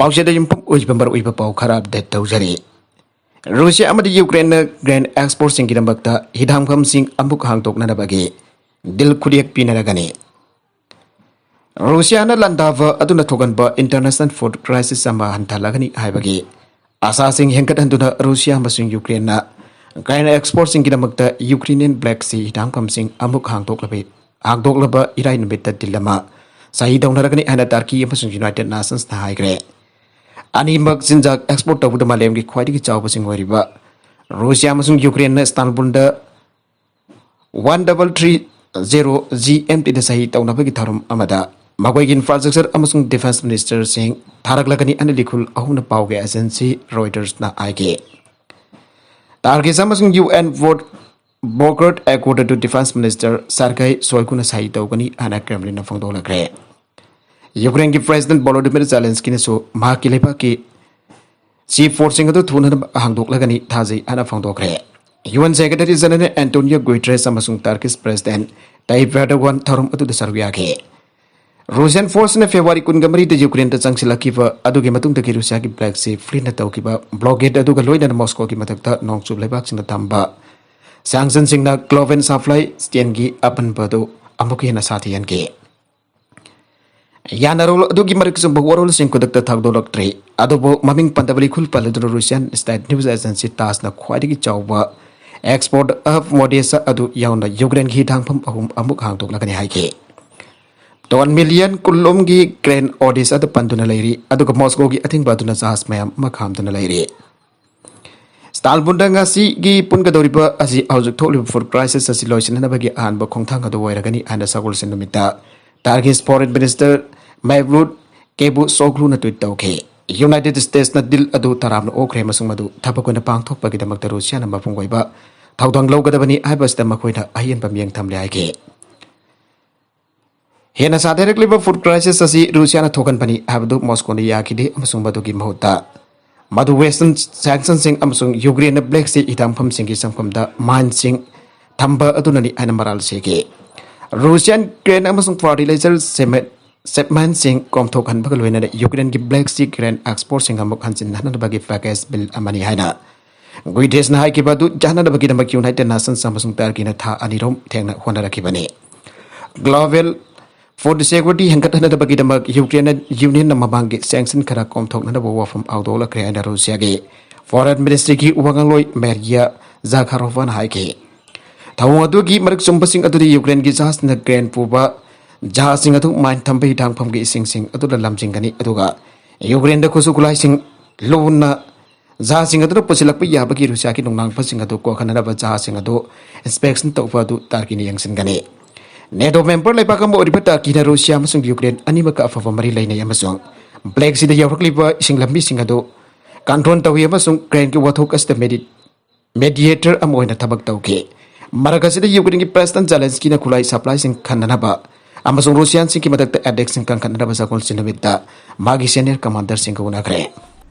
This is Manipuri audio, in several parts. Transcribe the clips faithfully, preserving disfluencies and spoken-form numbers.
ꯄꯥꯎꯆꯦꯗ ꯌꯨꯝꯐꯝ ꯑꯣꯏꯕ ꯃꯔꯨꯑꯣꯏꯕ ꯄꯥꯎ ꯈꯔ ꯑꯞꯗꯦꯠ ꯇꯧꯖꯔꯤ꯫ ꯔꯨꯁꯤꯌꯥ ꯑꯃꯗꯤ ꯌꯨꯀ꯭ꯔꯦꯟꯅ ꯒ꯭ꯔꯦꯟ ꯑꯦꯛꯁꯄꯣꯔꯠꯁꯤꯡꯒꯤꯗꯃꯛꯇ ꯍꯤꯊꯥꯡꯐꯝꯁꯤꯡ ꯑꯃꯨꯛ ꯍꯥꯡꯗꯣꯛꯅꯅꯕꯒꯤ ꯗꯤꯜ ꯈꯨꯠꯌꯦꯛ ꯄꯤꯅꯔꯒꯅꯤ꯫ ꯔꯨꯁꯤꯌꯥꯅ ꯂꯥꯟꯗꯥꯕ ꯑꯗꯨꯅ ꯊꯣꯛꯍꯟꯕ ꯏꯟꯇꯔꯅꯦꯁꯅꯦꯜ ꯐꯨꯗ ꯀ꯭ꯔꯥꯏꯁꯤꯁ ꯑꯃ ꯍꯟꯊꯍꯜꯂꯒꯅꯤ ꯍꯥꯏꯕꯒꯤ ꯑꯥꯁꯥꯁꯤꯡ ꯍꯦꯟꯒꯠꯍꯟꯗꯨꯅ ꯔꯨꯁꯤꯌꯥ ꯑꯃꯁꯨꯡ ꯌꯨꯀ꯭ꯔꯦꯟꯅ ꯒ꯭ꯔꯦꯟ ꯑꯦꯛꯁꯄꯣꯔꯠꯁꯤꯡꯒꯤꯗꯃꯛꯇ ꯌꯨꯀ꯭ꯔꯦꯅꯤꯌꯟ ꯕ꯭ꯂꯦꯛ ꯁꯤ ꯍꯤꯊꯥꯡꯐꯝꯁꯤꯡ ꯑꯃꯨꯛ ꯍꯥꯡꯗꯣꯛꯂꯕ ꯍꯥꯡꯗꯣꯛꯂꯕ ꯏꯔꯥꯏ ꯅꯨꯃꯤꯠꯇ ꯗꯤꯜ ꯑꯃ ꯁꯍꯤ ꯇꯧꯅꯔꯒꯅꯤ ꯍꯥꯏꯅ ꯇꯔꯀꯤ ꯑꯃꯁꯨꯡ ꯌꯨꯅꯥꯏꯇꯦꯗ ꯅꯦꯁꯟꯁꯅ ꯍꯥꯏꯈ꯭ꯔꯦ꯫ ꯑꯅꯤꯃꯛ ꯆꯤꯟꯖꯥꯛ ꯑꯦꯛꯁꯄꯣꯔꯠ ꯇꯧꯕꯗ ꯃꯥꯂꯦꯝꯒꯤ ꯈ꯭ꯋꯥꯏꯗꯒꯤ ꯆꯥꯎꯕꯁꯤꯡ ꯑꯣꯏꯔꯤꯕ ꯔꯨꯁꯤꯌꯥ ꯑꯃꯁꯨꯡ ꯌꯨꯀ꯭ꯔꯦꯟꯅ ꯏꯁꯇꯥꯟꯕꯨꯜꯗ one double three zero G M ꯇꯤꯗ ꯁꯍꯤ ꯇꯧꯅꯕꯒꯤ ꯊꯧꯔꯝ ꯑꯃꯗ ꯃꯈꯣꯏꯒꯤ ꯏꯟꯐ꯭ꯔꯥꯁ꯭ꯇ꯭ꯔꯛꯆꯔ ꯑꯃꯁꯨꯡ ꯗꯤꯐꯦꯟꯁ ꯃꯤꯅꯤꯁꯇꯔꯁꯤꯡ ꯊꯥꯔꯛꯂꯒꯅꯤ ꯑꯅ ꯂꯤꯈꯨꯜ ꯑꯍꯨꯝꯅ ꯄꯥꯎꯒꯤ ꯑꯦꯖꯦꯟꯁꯤ ꯔꯣꯏꯇꯔꯁꯅ ꯍꯥꯏꯈꯤ꯫ ꯇꯥꯔꯒꯤꯁ ꯑꯃꯁꯨꯡ ꯌꯨ ꯑꯦꯟ ꯕꯣꯔꯗ ꯕꯣꯀꯔꯠ ꯑꯦꯀꯣꯔꯗ ꯑꯗꯨ ꯗꯤꯐꯦꯟꯁ ꯃꯤꯅꯤꯁꯇꯔ ꯁꯥꯔꯒꯥꯏ ꯁꯣꯏꯒꯨꯅ ꯁꯍꯤ ꯇꯧꯒꯅꯤ ꯍꯥꯏꯅ ꯀ꯭ꯔꯦꯝꯂꯤꯟꯅ ꯐꯣꯡꯗꯣꯛꯂꯛꯈ꯭ꯔꯦ꯫ ꯌꯨꯀ꯭ꯔꯦꯟꯒꯤ ꯄ꯭ꯔꯦꯁꯤꯗꯦꯟꯠ ꯚꯣꯂꯣꯗꯤꯃꯤꯔ ꯖꯦꯂꯦꯟꯁꯀꯤꯅꯁꯨ ꯃꯍꯥꯛꯀꯤ ꯂꯩꯕꯥꯛꯀꯤ ꯁꯤ ꯐꯣꯔꯁꯤꯡ ꯑꯗꯨ ꯊꯨꯅ ꯍꯥꯡꯗꯣꯛꯂꯒꯅꯤ ꯊꯥꯖꯩ ꯍꯥꯏꯅ ꯐꯣꯡꯗꯣꯛꯈ꯭ꯔꯦ꯫ U N secretary general Antonio ꯒꯨꯏꯇ꯭ꯔꯦꯁ ꯑꯃꯁꯨꯡ ꯇꯔꯀꯤꯁ ꯄ꯭ꯔꯦꯁꯤꯗꯦꯟꯠ ꯇꯥꯏꯞ ꯑꯦꯔꯗꯣꯒꯥꯟ ꯊꯧꯔꯝ ꯑꯗꯨꯗ ꯁꯔꯨꯛ ꯌꯥꯈꯤ꯫ ꯔꯨꯁꯤꯌꯥꯟ ꯐꯣꯔꯁꯅ ꯐꯦꯕ꯭ꯔꯨꯋꯥꯔꯤ ꯀꯨꯟꯒ ꯃꯔꯤꯗ ꯌꯨꯀ꯭ꯔꯦꯟꯗ ꯆꯪꯁꯤꯜꯂꯛꯈꯤꯕ ꯑꯗꯨꯒꯤ ꯃꯇꯨꯡꯗꯒꯤ ꯔꯨꯁꯤꯌꯥꯒꯤ ꯕ꯭ꯂꯦꯛ ꯁꯤ ꯐ꯭ꯂꯤꯠꯅ ꯇꯧꯈꯤꯕ ꯕ꯭ꯂꯣꯀꯦꯗ ꯑꯗꯨꯒ ꯂꯣꯏꯅꯅ ꯃꯣꯁꯀꯣꯒꯤ ꯃꯊꯛꯇ ꯅꯣꯡꯆꯨꯞ ꯂꯩꯕꯥꯛꯁꯤꯡꯗ ꯊꯝꯕ ꯁꯦꯡꯁꯟꯁꯤꯡꯅ ꯒ꯭ꯂꯣꯕꯦꯜ ꯁꯄ꯭ꯂꯥꯏ ꯆꯦꯟꯒꯤ ꯑꯄꯟꯕ ꯑꯗꯨ ꯑꯃꯨꯛꯀ ꯍꯦꯟꯅ ꯁꯥꯊꯤꯍꯟꯈꯤ꯫ ꯌꯥꯅꯔꯣꯜ ꯑꯗꯨꯒꯤ ꯃꯔꯤꯛ ꯆꯨꯝꯕ ꯋꯥꯔꯣꯜꯁꯤꯡ ꯈꯨꯗꯛꯇ ꯊꯥꯗꯣꯛꯂꯛꯇ꯭ꯔꯤ꯫ ꯑꯗꯨꯕꯨ ꯃꯃꯤꯡ ꯄꯟꯗꯕ ꯂꯤꯈꯨꯜ ꯄꯜꯂꯗꯨꯅ ꯔꯨꯁꯤꯌꯥꯟ ꯁ꯭ꯇꯦꯠ ꯅ꯭ꯌꯨꯁ ꯑꯦꯖꯦꯟꯁꯤ ꯇꯥꯁꯅ ꯈ꯭ꯋꯥꯏꯗꯒꯤ ꯆꯥꯎꯕ ꯑꯦꯛꯁꯄꯣꯔꯠ ꯑꯣꯐ ꯑꯣꯗꯦꯁꯥ ꯑꯗꯨ ꯌꯥꯎꯅ ꯌꯨꯀ꯭ꯔꯦꯟꯒꯤ ꯍꯤꯊꯥꯡꯐꯝ ꯑꯍꯨꯝ ꯑꯃꯨꯛ ꯍꯥꯡꯗꯣꯛꯂꯒꯅꯤ ꯍꯥꯏꯈꯤ꯫ ꯇꯣꯟ ꯃꯤꯂꯤꯌꯟ ꯀꯨꯟꯂꯣꯝꯒꯤ ꯀ꯭ꯔꯦꯟ ꯑꯣꯗꯦꯁꯥꯗ ꯄꯟꯗꯨꯅ ꯂꯩꯔꯤ, ꯑꯗꯨꯒ ꯃꯣꯁꯀꯣꯒꯤ ꯑꯊꯤꯡꯕ ꯑꯗꯨꯅ ꯖꯍꯥꯖ ꯃꯌꯥꯝ ꯑꯃ ꯈꯥꯝꯗꯨꯅ ꯂꯩꯔꯤ꯫ ꯁ꯭ꯇꯥꯜꯕꯨꯟꯗ ꯉꯁꯤꯒꯤ ꯄꯨꯟꯒꯗꯧꯔꯤꯕ ꯑꯁꯤ ꯍꯧꯖꯤꯛ ꯊꯣꯛꯂꯤꯕ ꯐꯨꯗ ꯀ꯭ꯔꯥꯏꯁꯤꯁ ꯑꯁꯤ ꯂꯣꯏꯁꯤꯟꯅꯅꯕꯒꯤ ꯑꯍꯥꯟꯕ ꯈꯣꯡꯊꯥꯡ ꯑꯗꯨ ꯑꯣꯏꯔꯒꯅꯤ ꯍꯥꯏꯅ ꯁꯒꯣꯜꯁꯦꯟ ꯅꯨꯃꯤꯠꯇ ꯇꯔꯀꯤꯁ ꯐꯣꯔꯦꯟ ꯃꯤꯅꯤꯁꯇꯔ ꯃꯦꯚꯂꯨꯠ ꯀꯦꯕꯨ ꯁꯣꯒ꯭ꯂꯨꯅ ꯇ꯭ꯋꯤꯠ ꯇꯧꯈꯤ꯫ ꯌꯨꯅꯥꯏꯇꯦꯗ ꯁ꯭ꯇꯦꯠꯁꯅ ꯗꯤꯜ ꯑꯗꯨ ꯇꯔꯥꯝꯅ ꯑꯣꯛꯈ꯭ꯔꯦ ꯑꯃꯁꯨꯡ ꯃꯗꯨ ꯊꯕꯛ ꯑꯣꯏꯅ ꯄꯥꯡꯊꯣꯛꯄꯒꯤꯗꯃꯛꯇ ꯔꯨꯁꯤꯌꯥꯅ ꯃꯄꯨꯡ ꯑꯣꯏꯕ ꯊꯧꯗꯥꯡ ꯂꯧꯒꯗꯕꯅꯤ ꯍꯥꯏꯕꯁꯤꯗ ꯃꯈꯣꯏꯅ ꯑꯍꯦꯟꯕ ꯃꯤꯠꯌꯦꯡ ꯊꯝꯂꯦ ꯍꯥꯏꯈꯤ꯫ ꯍꯦꯟꯅ ꯁꯥꯊꯤꯔꯛꯂꯤꯕ ꯐꯨꯗ ꯀ꯭ꯔꯥꯏꯁꯤꯁ ꯑꯁꯤ ꯔꯨꯁꯤꯌꯥꯅ ꯊꯣꯛꯍꯟꯕꯅꯤ ꯍꯥꯏꯕꯗꯨ ꯃꯣꯁꯀꯣꯅ ꯌꯥꯈꯤꯗꯦ ꯑꯃꯁꯨꯡ ꯃꯗꯨꯒꯤ ꯃꯍꯨꯠꯇ ꯃꯗꯨ ꯋꯦꯁꯇꯔꯟ ꯁꯦꯡꯁꯟꯁꯤꯡ ꯑꯃꯁꯨꯡ ꯌꯨꯀ꯭ꯔꯦꯟꯅ ꯕ꯭ꯂꯦꯛ ꯁꯤ ꯍꯤꯊꯥꯡꯐꯝꯁꯤꯡꯒꯤ ꯆꯪꯐꯝꯗ ꯃꯥꯏꯟꯁꯤꯡ ꯊꯝꯕ ꯑꯗꯨꯅꯅꯤ ꯍꯥꯏꯅ ꯃꯔꯥꯜ ꯁꯤꯈꯤ꯫ ꯔꯨꯁꯤꯌꯥꯟ ꯀ꯭ꯔꯦꯟ ꯑꯃꯁꯨꯡ ꯐꯔꯇꯤꯂꯥꯏꯖꯔ ꯁꯦꯃꯦꯠ ꯁꯦꯞꯃꯦꯟꯁꯤꯡ ꯀꯣꯝꯊꯣꯛꯍꯟꯕꯒ ꯂꯣꯏꯅꯅ ꯌꯨꯀ꯭ꯔꯦꯟꯒꯤ ꯕ꯭ꯂꯦꯛ ꯁꯤ ꯒ꯭ꯔꯦꯟ ꯑꯦꯛꯁꯄꯣꯔꯠꯁꯤꯡ ꯑꯃꯨꯛ ꯍꯟꯖꯤꯟꯍꯟꯅꯕꯒꯤ ꯄꯦꯀꯦꯖ ꯕꯤꯜ ꯑꯃꯅꯤ ꯍꯥꯏꯅ ꯒꯨꯏꯗꯦꯁꯅ ꯍꯥꯏꯈꯤꯕ ꯑꯗꯨ ꯌꯥꯅꯅꯕꯒꯤꯗꯃꯛ ꯌꯨꯅꯥꯏꯇꯦꯗ ꯅꯦꯁꯟꯁ ꯑꯃꯁꯨꯡ ꯇꯔꯀꯤꯅ ꯊꯥ ꯑꯅꯤꯔꯣꯝ ꯊꯦꯡꯅ ꯍꯣꯠꯅꯔꯛꯈꯤꯕꯅꯤ꯫ ꯒ꯭ꯂꯣꯕꯦꯜ ꯐꯨꯗ ꯁꯦꯀ꯭ꯌꯨꯔꯤꯇꯤ ꯍꯦꯟꯒꯠꯍꯟꯅꯕꯒꯤꯗꯃꯛ ꯌꯨꯀ꯭ꯔꯦꯟꯅ ꯌꯨꯅꯤꯌꯟꯅ ꯃꯃꯥꯡꯒꯤ ꯁꯦꯡꯁꯟ ꯈꯔ ꯀꯣꯝꯊꯣꯛꯅꯅꯕ ꯋꯥꯐꯝ ꯍꯧꯗꯣꯛꯂꯛꯈ꯭ꯔꯦ ꯍꯥꯏꯅ ꯔꯨꯁꯤꯌꯥꯒꯤ ꯐꯣꯔꯦꯟ ꯃꯤꯅꯤꯁꯇ꯭ꯔꯤꯒꯤ ꯋꯥꯉꯥꯡꯂꯣꯏ ꯃꯦꯔꯤꯌꯥ ꯖꯥꯈꯥꯔꯣꯚꯥꯅ ꯍꯥꯏꯈꯤ꯫ ꯊꯧꯑꯣꯡ ꯑꯗꯨꯒꯤ ꯃꯔꯛ ꯆꯨꯝꯕꯁꯤꯡ ꯑꯗꯨꯗꯤ ꯌꯨꯀ꯭ꯔꯦꯟꯒꯤ ꯖꯍꯥꯖꯅ ꯒ꯭ꯔꯦꯟ ꯄꯨꯕ ꯖꯍꯥꯖꯁꯤꯡ ꯑꯗꯨ ꯃꯥꯏꯟ ꯊꯝꯕ ꯍꯤꯗꯥꯡꯐꯝꯒꯤ ꯏꯁꯤꯡꯁꯤꯡ ꯑꯗꯨꯗ ꯂꯝꯖꯤꯡꯒꯅꯤ, ꯑꯗꯨꯒ ꯌꯨꯀ꯭ꯔꯦꯟꯗ ꯈꯨꯠꯁꯨ ꯈꯨꯠꯂꯥꯏꯁꯤꯡ ꯂꯨꯅ ꯖꯍꯥꯖꯁꯤꯡ ꯑꯗꯨꯗ ꯄꯨꯁꯤꯜꯂꯛꯄ ꯌꯥꯕꯒꯤ ꯔꯨꯁꯤꯌꯥꯒꯤ ꯅꯨꯡꯅꯥꯡꯐꯁꯤꯡ ꯑꯗꯨ ꯀꯣꯛꯍꯟꯅꯅꯕ ꯖꯍꯥꯖꯁꯤꯡ ꯑꯗꯨ ꯏꯟꯁꯄꯦꯛꯁꯟ ꯇꯧꯕ ꯑꯗꯨ ꯇꯔꯀꯤꯅ ꯌꯦꯡꯁꯤꯟꯒꯅꯤ꯫ ꯅꯦꯇꯣ ꯃꯦꯝꯕꯔ ꯂꯩꯕꯥꯛ ꯑꯃ ꯑꯣꯏꯔꯤꯕ ꯇꯔꯀꯤꯅ ꯔꯨꯁꯤꯌꯥ ꯑꯃꯁꯨꯡ ꯌꯨꯀ꯭ꯔꯦꯟ ꯑꯅꯤꯃꯛꯀ ꯑꯐꯕ ꯃꯔꯤ ꯂꯩꯅꯩ ꯑꯃꯁꯨꯡ ꯕ꯭ꯂꯦꯛ ꯁꯤꯗ ꯌꯧꯔꯛꯂꯤꯕ ꯏꯁꯤꯡ ꯂꯝꯕꯤꯁꯤꯡ ꯑꯗꯨ ꯀꯟꯇ꯭ꯔꯣꯜ ꯇꯧꯏ ꯑꯃꯁꯨꯡ ꯀ꯭ꯔꯦꯟꯒꯤ ꯋꯥꯊꯣꯛ ꯑꯁꯤꯗ ꯃꯦꯗꯤ-, ꯃꯦꯗꯤꯌꯦꯇꯔ ꯑꯃ ꯑꯣꯏꯅ ꯊꯕꯛ ꯇꯧꯈꯤ꯫ ꯃꯔꯛ ꯑꯁꯤꯗ ꯌꯨꯀ꯭ꯔꯦꯟꯒꯤ ꯄ꯭ꯔꯦꯁꯤꯗꯦꯟꯠ ꯖꯦꯂꯦꯟꯁꯀꯤꯅ ꯈꯨꯠꯂꯥꯏ ꯁꯄ꯭ꯂꯥꯏꯁꯤꯡ ꯈꯟꯅꯅꯕ ꯑꯃꯁꯨꯡ ꯔꯨꯁꯤꯌꯥꯟꯁꯤꯡꯒꯤ ꯃꯊꯛꯇ ꯑꯦꯇꯦꯛꯁꯤꯡ ꯀꯟꯈꯠꯅꯅꯕ ꯁꯒꯣꯜꯁꯦꯟ ꯅꯨꯃꯤꯠꯇ ꯃꯥꯒꯤ ꯁꯦꯅꯤꯌꯔ ꯀꯃꯥꯟꯗꯔꯁꯤꯡꯒ ꯎꯅꯈ꯭ꯔꯦ꯫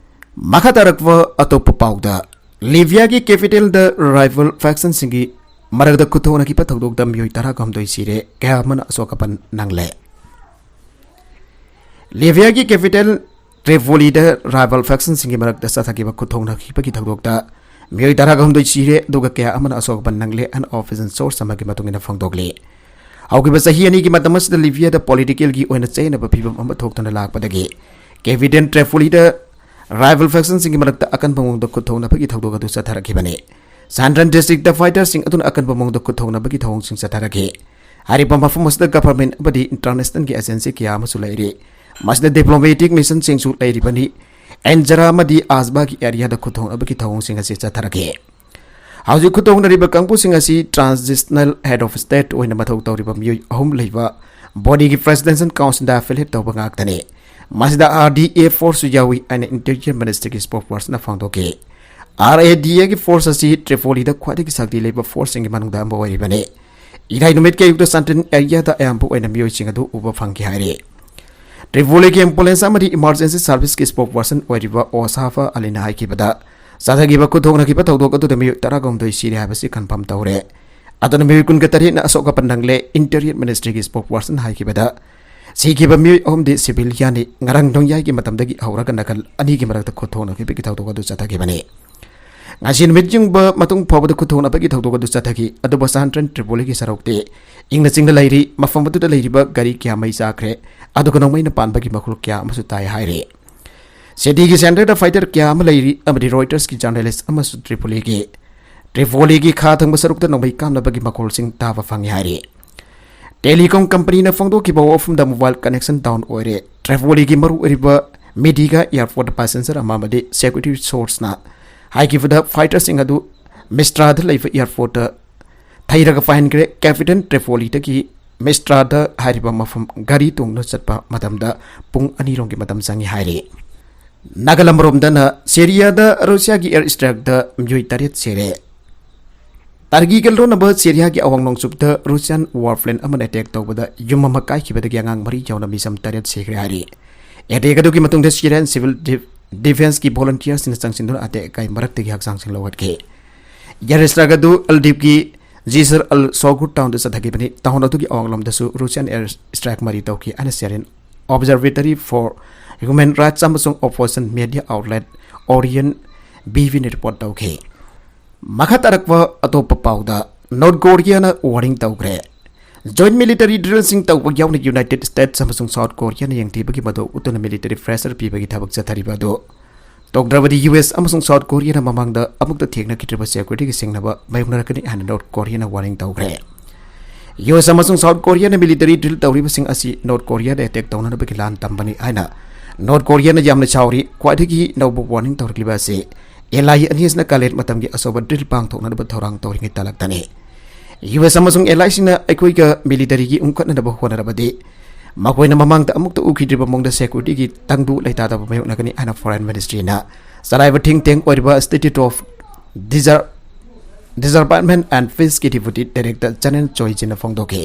ꯃꯈꯥ ꯇꯥꯔꯛꯄ ꯑꯇꯣꯞꯄ ꯄꯥꯎꯗ, ꯂꯤꯕꯤꯌꯥꯒꯤ ꯀꯦꯄꯤꯇꯦꯜꯗ ꯔꯥꯏꯕꯦꯜ ꯐꯦꯛꯁꯟꯁꯤꯡꯒꯤ ꯃꯔꯛꯇ ꯈꯨꯠꯊꯣꯛꯅꯈꯤꯕ ꯊꯧꯗꯣꯛꯇ ꯃꯤꯑꯣꯏ ꯇꯔꯥꯒ ꯍꯨꯝꯗꯣꯏ ꯁꯤꯔꯦ, ꯀꯌꯥ ꯑꯃꯅ ꯑꯁꯣꯛ ꯑꯄꯟ ꯅꯪꯂꯦ꯫ ꯂꯤꯕꯤꯌꯥꯒꯤ ꯀꯦꯄꯤꯇꯦꯜ ꯇ꯭ꯔꯤꯄꯣꯂꯤꯗ ꯔꯥꯏꯕꯦꯜ ꯐꯦꯛꯁꯟꯁꯤꯡꯒꯤ ꯃꯔꯛꯇ ꯆꯠꯊꯈꯤꯕ ꯈꯨꯠꯊꯣꯛꯅꯈꯤꯕꯒꯤ ꯊꯧꯗꯣꯛꯇ ꯃꯤꯑꯣꯏ ꯇꯔꯥꯒ ꯍꯨꯝꯗꯣꯏ ꯁꯤꯔꯦ, ꯑꯗꯨꯒ ꯀꯌꯥ ꯑꯃꯅ ꯑꯁꯣꯛ ꯑꯄꯟ ꯅꯪꯂꯦ ꯍꯥꯏꯅ ꯑꯣꯐꯤꯁꯤꯌꯦꯜ ꯁꯣꯔꯁ ꯑꯃꯒꯤ ꯃꯇꯨꯡ ꯏꯟꯅ ꯐꯣꯡꯗꯣꯛꯂꯤ꯫ ꯍꯧꯈꯤꯕ ꯆꯍꯤ ꯑꯅꯤꯒꯤ ꯃꯇꯝ ꯑꯁꯤꯗ ꯂꯤꯕꯤꯌꯥꯗ ꯄꯣꯂꯤꯇꯤꯀꯦꯜꯒꯤ ꯑꯣꯏꯅ ꯆꯌꯦꯠꯅꯕ ꯐꯤꯕꯝ ꯑꯃ ꯊꯣꯛꯇꯨꯅ ꯂꯥꯛꯄꯗꯒꯤ ꯀꯦꯄꯤꯇꯦꯜ ꯇ꯭ꯔꯤꯄꯣꯂꯤꯗ ꯔꯥꯏꯕꯦꯜ ꯐꯦꯛꯁꯟꯁꯤꯡꯒꯤ ꯃꯔꯛꯇ ꯑꯀꯟꯕ ꯃꯑꯣꯡꯗ ꯈꯨꯠꯊꯣꯛꯅꯕꯒꯤ ꯊꯧꯗꯣꯛ ꯑꯗꯨ ꯆꯠꯊꯔꯛꯈꯤꯕꯅꯤ꯫ ꯁꯦꯟꯇ꯭ꯔꯦꯜ ꯗꯤꯁꯇ꯭ꯔꯤꯛꯇ ꯐꯥꯏꯇꯔꯁꯤꯡ ꯑꯗꯨꯅ ꯑꯀꯟꯕ ꯃꯑꯣꯡꯗ ꯈꯨꯠꯊꯣꯛꯅꯕꯒꯤ ꯊꯧꯑꯣꯡꯁꯤꯡ ꯆꯠꯊꯔꯛꯈꯤ꯫ ꯍꯥꯏꯔꯤꯕ ꯃꯐꯝ ꯑꯁꯤꯗ ꯒꯚꯔꯟꯃꯦꯟꯠ ꯑꯃꯗꯤ ꯏꯟꯇꯔꯅꯦꯁꯅꯦꯜꯒꯤ ꯑꯦꯖꯦꯟꯁꯤ ꯀꯌꯥ ꯑꯃꯁꯨ ꯂꯩꯔꯤ꯫ ꯃꯁꯤꯗ ꯗꯤꯄ꯭ꯂꯣꯃꯦꯇꯤꯛ ꯃꯤꯁꯟꯁꯤꯡꯁꯨ ꯂꯩꯔꯤꯕꯅꯤ꯫ ꯑꯦꯟꯖꯔꯥ ꯑꯃꯗꯤ ꯑꯥꯖꯕꯥꯒꯤ ꯑꯦꯔꯤꯌꯥꯗ ꯈꯨꯠꯊꯣꯛꯅꯕꯒꯤ ꯊꯧꯑꯣꯡꯁꯤꯡ ꯑꯁꯤ ꯆꯠꯊꯔꯛꯈꯤ꯫ ꯍꯧꯖꯤꯛ ꯈꯨꯠꯊꯣꯛꯅꯔꯤꯕ ꯀꯥꯡꯕꯨꯁꯤꯡ ꯑꯁꯤ ꯇ꯭ꯔꯥꯟꯖꯤꯁꯅꯦꯜ ꯍꯦꯗ ꯑꯣꯐ ꯁ꯭ꯇꯦꯠ ꯑꯣꯏꯅ ꯃꯊꯧ ꯇꯧꯔꯤꯕ ꯃꯤꯑꯣꯏ ꯑꯍꯨꯝ ꯂꯩꯕ ꯕꯣꯗꯤꯒꯤ ꯄ꯭ꯔꯦꯁꯤꯗꯦꯟꯁꯤꯌꯦꯜ ꯀꯥꯎꯟꯁꯤꯜꯗ ꯑꯦꯐꯤꯂꯤꯌꯦꯠ ꯇꯧꯕ ꯉꯥꯛꯇꯅꯤ꯫ ꯃꯁꯤꯗ ꯑꯥꯔ ꯗꯤ ꯑꯦ ꯐꯣꯔꯁꯁꯨ ꯌꯥꯎꯏ ꯍꯥꯏꯅ ꯏꯟꯇꯤꯔꯤꯌꯔ ꯃꯤꯅꯤꯁꯇ꯭ꯔꯤꯒꯤ ꯁ꯭ꯄꯣꯛꯁꯄꯔꯁꯟꯅ ꯐꯣꯡꯗꯣꯛꯈꯤ꯫ ꯑꯥꯔ ꯑꯦ ꯗꯤ ꯑꯦꯒꯤ ꯐꯣꯔꯁ ꯑꯁꯤ ꯇ꯭ꯔꯤꯄꯣꯂꯤꯗ ꯈ꯭ꯋꯥꯏꯗꯒꯤ ꯁꯛꯇꯤ ꯂꯩꯕ ꯐꯣꯔꯁꯁꯤꯡꯒꯤ ꯃꯅꯨꯡꯗ ꯑꯃ ꯑꯣꯏꯔꯤꯕꯅꯤ꯫ ꯏꯔꯥꯏ ꯅꯨꯃꯤꯠꯀꯤ ꯑꯌꯨꯛꯇ ꯁꯦꯟꯇ꯭ꯔꯦꯜ ꯑꯦꯔꯤꯌꯥꯗ ꯑꯌꯥꯝꯕ ꯑꯣꯏꯅ ꯃꯤꯑꯣꯏꯁꯤꯡ ꯑꯗꯨ ꯎꯕ ꯐꯪꯈꯤ ꯍꯥꯏꯔꯤ꯫ ꯇ꯭ꯔꯤꯄꯣꯂꯤꯒꯤ ꯑꯦꯝꯕꯨꯂꯦꯟꯁ ꯑꯃꯗꯤ ꯏꯃꯥꯔꯖꯦꯟꯁꯤ ꯁꯥꯔꯚꯤꯁꯀꯤ ꯁ꯭ꯄꯣꯛꯁꯄꯔꯁꯟ ꯑꯣꯏꯔꯤꯕ ꯑꯣꯁꯥꯐꯥ ꯑꯂꯤꯅ ꯍꯥꯏꯈꯤꯕꯗ, ꯆꯠꯊꯈꯤꯕ ꯈꯨꯠꯊꯣꯛꯅꯈꯤꯕ ꯊꯧꯗꯣꯛ ꯑꯗꯨꯗ ꯃꯤꯑꯣꯏ ꯇꯔꯥꯒ ꯍꯨꯝꯗꯣꯏ ꯁꯤꯔꯦ ꯍꯥꯏꯕꯁꯤ ꯀꯟꯐꯥꯔꯝ ꯇꯧꯔꯦ꯫ ꯑꯗꯨꯅ ꯃꯤꯑꯣꯏ ꯀꯨꯟꯒ ꯇꯔꯦꯠꯅ ꯑꯁꯣꯛ ꯑꯄꯟ ꯅꯪꯂꯦ꯫ ꯏꯟꯇꯤꯔꯤꯌꯔ ꯃꯤꯅꯤꯁꯇ꯭ꯔꯤꯒꯤ ꯁ꯭ꯄꯣꯛꯁꯄꯔꯁꯟ ꯍꯥꯏꯈꯤꯕꯗ, ꯁꯤꯈꯤꯕ ꯃꯤꯑꯣꯏ ꯑꯍꯨꯝꯗꯤ ꯁꯤꯚꯤꯂꯤꯌꯥꯟꯅꯤ꯫ ꯉꯔꯥꯡ ꯅꯣꯡꯌꯥꯏꯒꯤ ꯃꯇꯝꯗꯒꯤ ꯍꯧꯔꯒ ꯅꯥꯀꯜ ꯑꯅꯤꯒꯤ ꯃꯔꯛꯇ ꯈꯨꯠ ꯊꯣꯛꯅꯈꯤꯕꯒꯤ ꯊꯧꯗꯣꯛ ꯑꯗꯨ ꯆꯠꯊꯈꯤꯕꯅꯤ꯫ ꯉꯁꯤ ꯅꯨꯃꯤꯠ ꯌꯨꯡꯕ ꯃꯇꯨꯡ ꯐꯥꯎꯕꯗ ꯈꯨꯠ ꯊꯣꯛꯅꯕꯒꯤ ꯊꯧꯗꯣꯛ ꯑꯗꯨ ꯆꯠꯊꯈꯤ꯫ ꯑꯗꯨꯕꯨ ꯁꯍꯟꯇ꯭ꯔꯟ ꯇ꯭ꯔꯤꯄꯣꯂꯤꯒꯤ ꯁꯔꯨꯛꯇꯤ ꯏꯪꯅ ꯆꯤꯡꯅ ꯂꯩꯔꯤ꯫ ꯃꯐꯝ ꯑꯗꯨꯗ ꯂꯩꯔꯤꯕ ꯒꯥꯔꯤ ꯀꯌꯥ ꯃꯩ ꯆꯥꯈ꯭ꯔꯦ꯫ ꯑꯗꯨꯒ ꯅꯣꯡꯃꯩꯅ ꯄꯥꯟꯕꯒꯤ ꯃꯈꯣꯜ ꯀꯌꯥ ꯑꯃꯁꯨ ꯇꯥꯏ ꯍꯥꯏꯔꯤ꯫ ꯁꯤꯇꯤꯒꯤ ꯁꯦꯟꯇꯔꯗ ꯐꯥꯏꯇꯔ ꯀꯌꯥ ꯑꯃ ꯂꯩꯔꯤ ꯑꯃꯗꯤ ꯔꯣꯏꯇꯔꯁꯀꯤ ꯖꯔꯅꯦꯂꯤꯁ ꯑꯃꯁꯨ ꯇ꯭ꯔꯤꯄꯣꯂꯤꯒꯤ, ꯇ꯭ꯔꯤꯄꯣꯂꯤꯒꯤ ꯈꯥ ꯊꯪꯕ ꯁꯔꯨꯛꯇ ꯅꯣꯡꯃꯩ ꯀꯥꯞꯅꯕꯒꯤ ꯃꯈꯣꯜꯁꯤꯡ ꯇꯥꯕ ꯐꯪꯉꯤ ꯍꯥꯏꯔꯤ꯫ ꯇꯦꯂꯤꯀꯣꯝ ꯀꯝꯄꯅꯤꯅ ꯐꯣꯡꯗꯣꯛꯈꯤꯕ ꯋꯥꯐꯝꯗ ꯃꯣꯕꯥꯏꯜ ꯀꯅꯦꯛꯁꯟ ꯗꯥꯎꯟ ꯑꯣꯏꯔꯦ꯫ ꯇ꯭ꯔꯤꯄꯣꯂꯤꯒꯤ ꯃꯔꯨꯑꯣꯏꯔꯤꯕ ꯃꯤꯗꯤꯒ ꯑꯦꯌꯔꯄꯣꯔꯠꯇ ꯄꯦꯁꯦꯟꯖꯔ ꯑꯃ ꯑꯃꯗꯤ ꯁꯦꯀ꯭ꯌꯨꯔꯤꯇꯤ ꯁꯣꯔꯁꯅ ꯍꯥꯏꯈꯤꯕꯗ ꯐꯥꯏꯇꯔꯁꯤꯡ ꯑꯗꯨ ꯃꯤꯁꯇ꯭ꯔꯥꯗ ꯂꯩꯕ ꯑꯦꯌꯔꯄꯣꯔꯠꯇ ꯊꯩꯔꯒ ꯄꯥꯏꯍꯟꯈ꯭ꯔꯦ꯫ ꯀꯦꯄꯤꯇꯦꯜ ꯇ꯭ꯔꯤꯄꯣꯂꯤꯗꯒꯤ ꯃꯤꯁꯇ꯭ꯔꯥꯗ ꯍꯥꯏꯔꯤꯕ ꯃꯐꯝ ꯒꯥꯔꯤ ꯇꯣꯡꯗꯨꯅ ꯆꯠꯄ ꯃꯇꯝꯗ ꯄꯨꯡ ꯑꯅꯤꯔꯣꯝꯒꯤ ꯃꯇꯝ ꯆꯪꯏ ꯍꯥꯏꯔꯤ꯫ ꯅꯥꯒꯥꯂꯦꯟ ꯃꯔꯣꯝꯗꯅ ꯁꯤꯔꯤꯌꯥꯗ ꯔꯨꯁꯤꯌꯥꯒꯤ ꯑꯦꯌꯔ ꯁ꯭ꯇ꯭ꯔꯥꯏꯛꯇ ꯃꯤꯑꯣꯏ ꯇꯔꯦꯠ ꯁꯤꯔꯦ꯫ ꯇꯔꯀꯤꯒ ꯂꯣꯟꯅꯕ ꯁꯤꯔꯤꯌꯥꯒꯤ ꯑꯋꯥꯡ ꯅꯣꯡꯆꯨꯞꯇ ꯔꯨꯁꯤꯌꯥꯟ ꯋꯥꯔ ꯄ꯭ꯂꯦꯟ ꯑꯃꯅ ꯑꯦꯇꯦꯛ ꯇꯧꯕꯗ ꯌꯨꯝ ꯑꯃ ꯀꯥꯏꯈꯤꯕꯗꯒꯤ ꯑꯉꯥꯡ ꯃꯔꯤ ꯌꯥꯎꯅ ꯃꯤꯆꯝ ꯇꯔꯦꯠ ꯁꯤꯈ꯭ꯔꯦ ꯍꯥꯏꯔꯤ꯫ ꯑꯦꯇꯦꯛ ꯑꯗꯨꯒꯤ ꯃꯇꯨꯡꯗ ꯁꯤꯔꯤꯌꯥꯟ ꯁꯤꯚꯤꯜ ꯗꯤ-, ꯗꯤꯐꯦꯟꯁꯀꯤ ꯚꯣꯂꯨꯟꯇꯤꯌꯔꯁꯤꯡꯅ ꯆꯪꯁꯤꯟꯗꯨꯅ ꯑꯇꯦꯛ ꯑꯀꯥꯏ ꯃꯔꯛꯇꯒꯤ ꯍꯛꯆꯥꯡꯁꯤꯡ ꯂꯧꯈꯠꯈꯤ꯫ ꯑꯦꯌꯔ ꯁ꯭ꯇ꯭ꯔꯥꯏꯛ ꯑꯗꯨ ꯑꯜꯗꯤꯞꯀꯤ ꯖꯤꯁꯔ ꯑꯜ ꯁꯣꯒꯨꯔ ꯇꯥꯎꯟꯗ ꯆꯠꯊꯈꯤꯕꯅꯤ꯫ ꯇꯥꯎꯟ ꯑꯗꯨꯒꯤ ꯑꯋꯥꯡꯂꯣꯝꯗꯁꯨ ꯔꯨꯁꯤꯌꯥꯟ ꯑꯦꯌꯔ ꯁ꯭ꯇ꯭ꯔꯥꯏꯛ ꯃꯔꯤ ꯇꯧꯈꯤ ꯍꯥꯏꯅ Syrian observatory for human rights ꯑꯃꯁꯨꯡ ꯑꯣꯄꯣꯖꯤꯁꯟ ꯃꯦꯗꯤꯌꯥ ꯑꯥꯎꯠꯂꯦꯠ ꯑꯣꯔꯤꯌꯟ ꯕꯤꯕꯤꯅ ꯔꯤꯄꯣꯔꯠ ꯇꯧꯈꯤ꯫ ꯃꯈꯥ ꯇꯥꯔꯛꯄ ꯑꯇꯣꯞꯄ ꯄꯥꯎꯗ ꯅꯣꯔꯠ ꯀꯣꯔꯤꯌꯥꯅ ꯋꯥꯔꯅꯤꯡ ꯇꯧꯈ꯭ꯔꯦ꯫ ꯖꯣꯏꯟꯠ ꯃꯤꯂꯤꯇꯔꯤ ꯗ꯭ꯔꯤꯜꯁꯤꯡ ꯇꯧꯕ ꯌꯥꯎꯅ ꯌꯨꯅꯥꯏꯇꯦꯗ ꯁ꯭ꯇꯦꯠꯁ ꯑꯃꯁꯨꯡ ꯁꯥꯎꯠ ꯀꯣꯔꯤꯌꯥꯅ ꯌꯦꯡꯊꯤꯕꯒꯤ ꯃꯇꯧ ꯎꯠꯇꯨꯅ ꯃꯤꯂꯤꯇꯔꯤ ꯄ꯭ꯔꯦꯁꯔ ꯄꯤꯕꯒꯤ ꯊꯕꯛ ꯆꯠꯊꯔꯤꯕ ꯑꯗꯨ ꯇꯣꯛꯇ꯭ꯔꯕꯗꯤ ꯌꯨ ꯑꯦꯁ ꯑꯃꯁꯨꯡ ꯁꯥꯎꯠ ꯀꯣꯔꯤꯌꯥꯅ ꯃꯃꯥꯡꯗ ꯑꯃꯨꯛꯇ ꯊꯦꯡꯅꯈꯤꯗ꯭ꯔꯤꯕ ꯁꯦꯀ꯭ꯌꯨꯔꯤꯇꯤꯒꯤ ꯁꯤꯡꯅꯕ ꯃꯥꯌꯣꯛꯅꯔꯛꯀꯅꯤ ꯍꯥꯏꯅ ꯅꯣꯔꯠ ꯀꯣꯔꯤꯌꯥꯅ ꯋꯥꯔꯅꯤꯡ ꯇꯧꯈ꯭ꯔꯦ꯫ ꯌꯨ ꯑꯦꯁ ꯑꯃꯁꯨꯡ ꯁꯥꯎꯠ ꯀꯣꯔꯤꯌꯥꯅ ꯃꯤꯂꯤꯇꯔꯤ ꯗ꯭ꯔꯤꯜ ꯇꯧꯔꯤꯕꯁꯤꯡ ꯑꯁꯤ ꯅꯣꯔꯠ ꯀꯣꯔꯤꯌꯥꯗ ꯑꯦꯇꯦꯛ ꯇꯧꯅꯅꯕꯒꯤ ꯂꯥꯟ ꯇꯝꯕꯅꯤ ꯍꯥꯏꯅ ꯅꯣꯔꯠ ꯀꯣꯔꯤꯌꯥꯅ ꯌꯥꯝꯅ ꯁꯥꯎꯔꯤ꯫ ꯈ꯭ꯋꯥꯏꯗꯒꯤ ꯅꯧꯕ ꯋꯥꯔꯅꯤꯡ ꯇꯧꯔꯛꯂꯤꯕ ꯑꯁꯤ ꯑꯦꯂꯥꯏ ꯑꯅꯤ ꯑꯁꯤꯅ ꯀꯥꯂꯦꯟ ꯃꯇꯝꯒꯤ ꯑꯆꯧꯕ ꯗ꯭ꯔꯤꯜ ꯄꯥꯡꯊꯣꯛꯅꯅꯕ ꯊꯧꯔꯥꯡ ꯇꯧꯔꯤꯉꯩ ꯇꯥꯂꯛꯇꯅꯤ꯫ ꯌꯨ ꯑꯦꯁ ꯑꯃꯁꯨꯡ ꯑꯦꯂꯥꯏꯁꯤꯡꯅ ꯑꯩꯈꯣꯏꯒ ꯃꯤꯂꯤꯇꯔꯤꯒꯤ ꯎꯪꯈꯠꯅꯅꯕ ꯍꯣꯠꯅꯔꯕꯗꯤ ꯃꯈꯣꯏꯅ ꯃꯃꯥꯡꯗ ꯑꯃꯨꯛꯇ ꯎꯈꯤꯗ꯭ꯔꯤꯕ ꯃꯑꯣꯡꯗ ꯁꯦꯀ꯭ꯌꯨꯔꯤꯇꯤꯒꯤ ꯇꯪꯗꯨ ꯂꯩꯇꯥꯗꯕ ꯃꯥꯌꯣꯛꯅꯒꯅꯤ ꯍꯥꯏꯅ ꯐꯣꯔꯦꯟ ꯃꯤꯅꯤꯁꯇ꯭ꯔꯤꯅ ꯆꯂꯥꯏꯕ ꯊꯤꯡ ꯇꯦꯡ ꯑꯣꯏꯔꯤꯕ institute of disar-, disarmament and ꯄꯤꯁꯀꯤ ꯗꯤꯄꯨꯇꯤ ꯗꯥꯏꯔꯦꯛꯇꯔ ꯖꯦꯅꯔꯦꯜ ꯆꯣꯏ ꯖꯤꯟꯅ ꯐꯣꯡꯗꯣꯛꯈꯤ꯫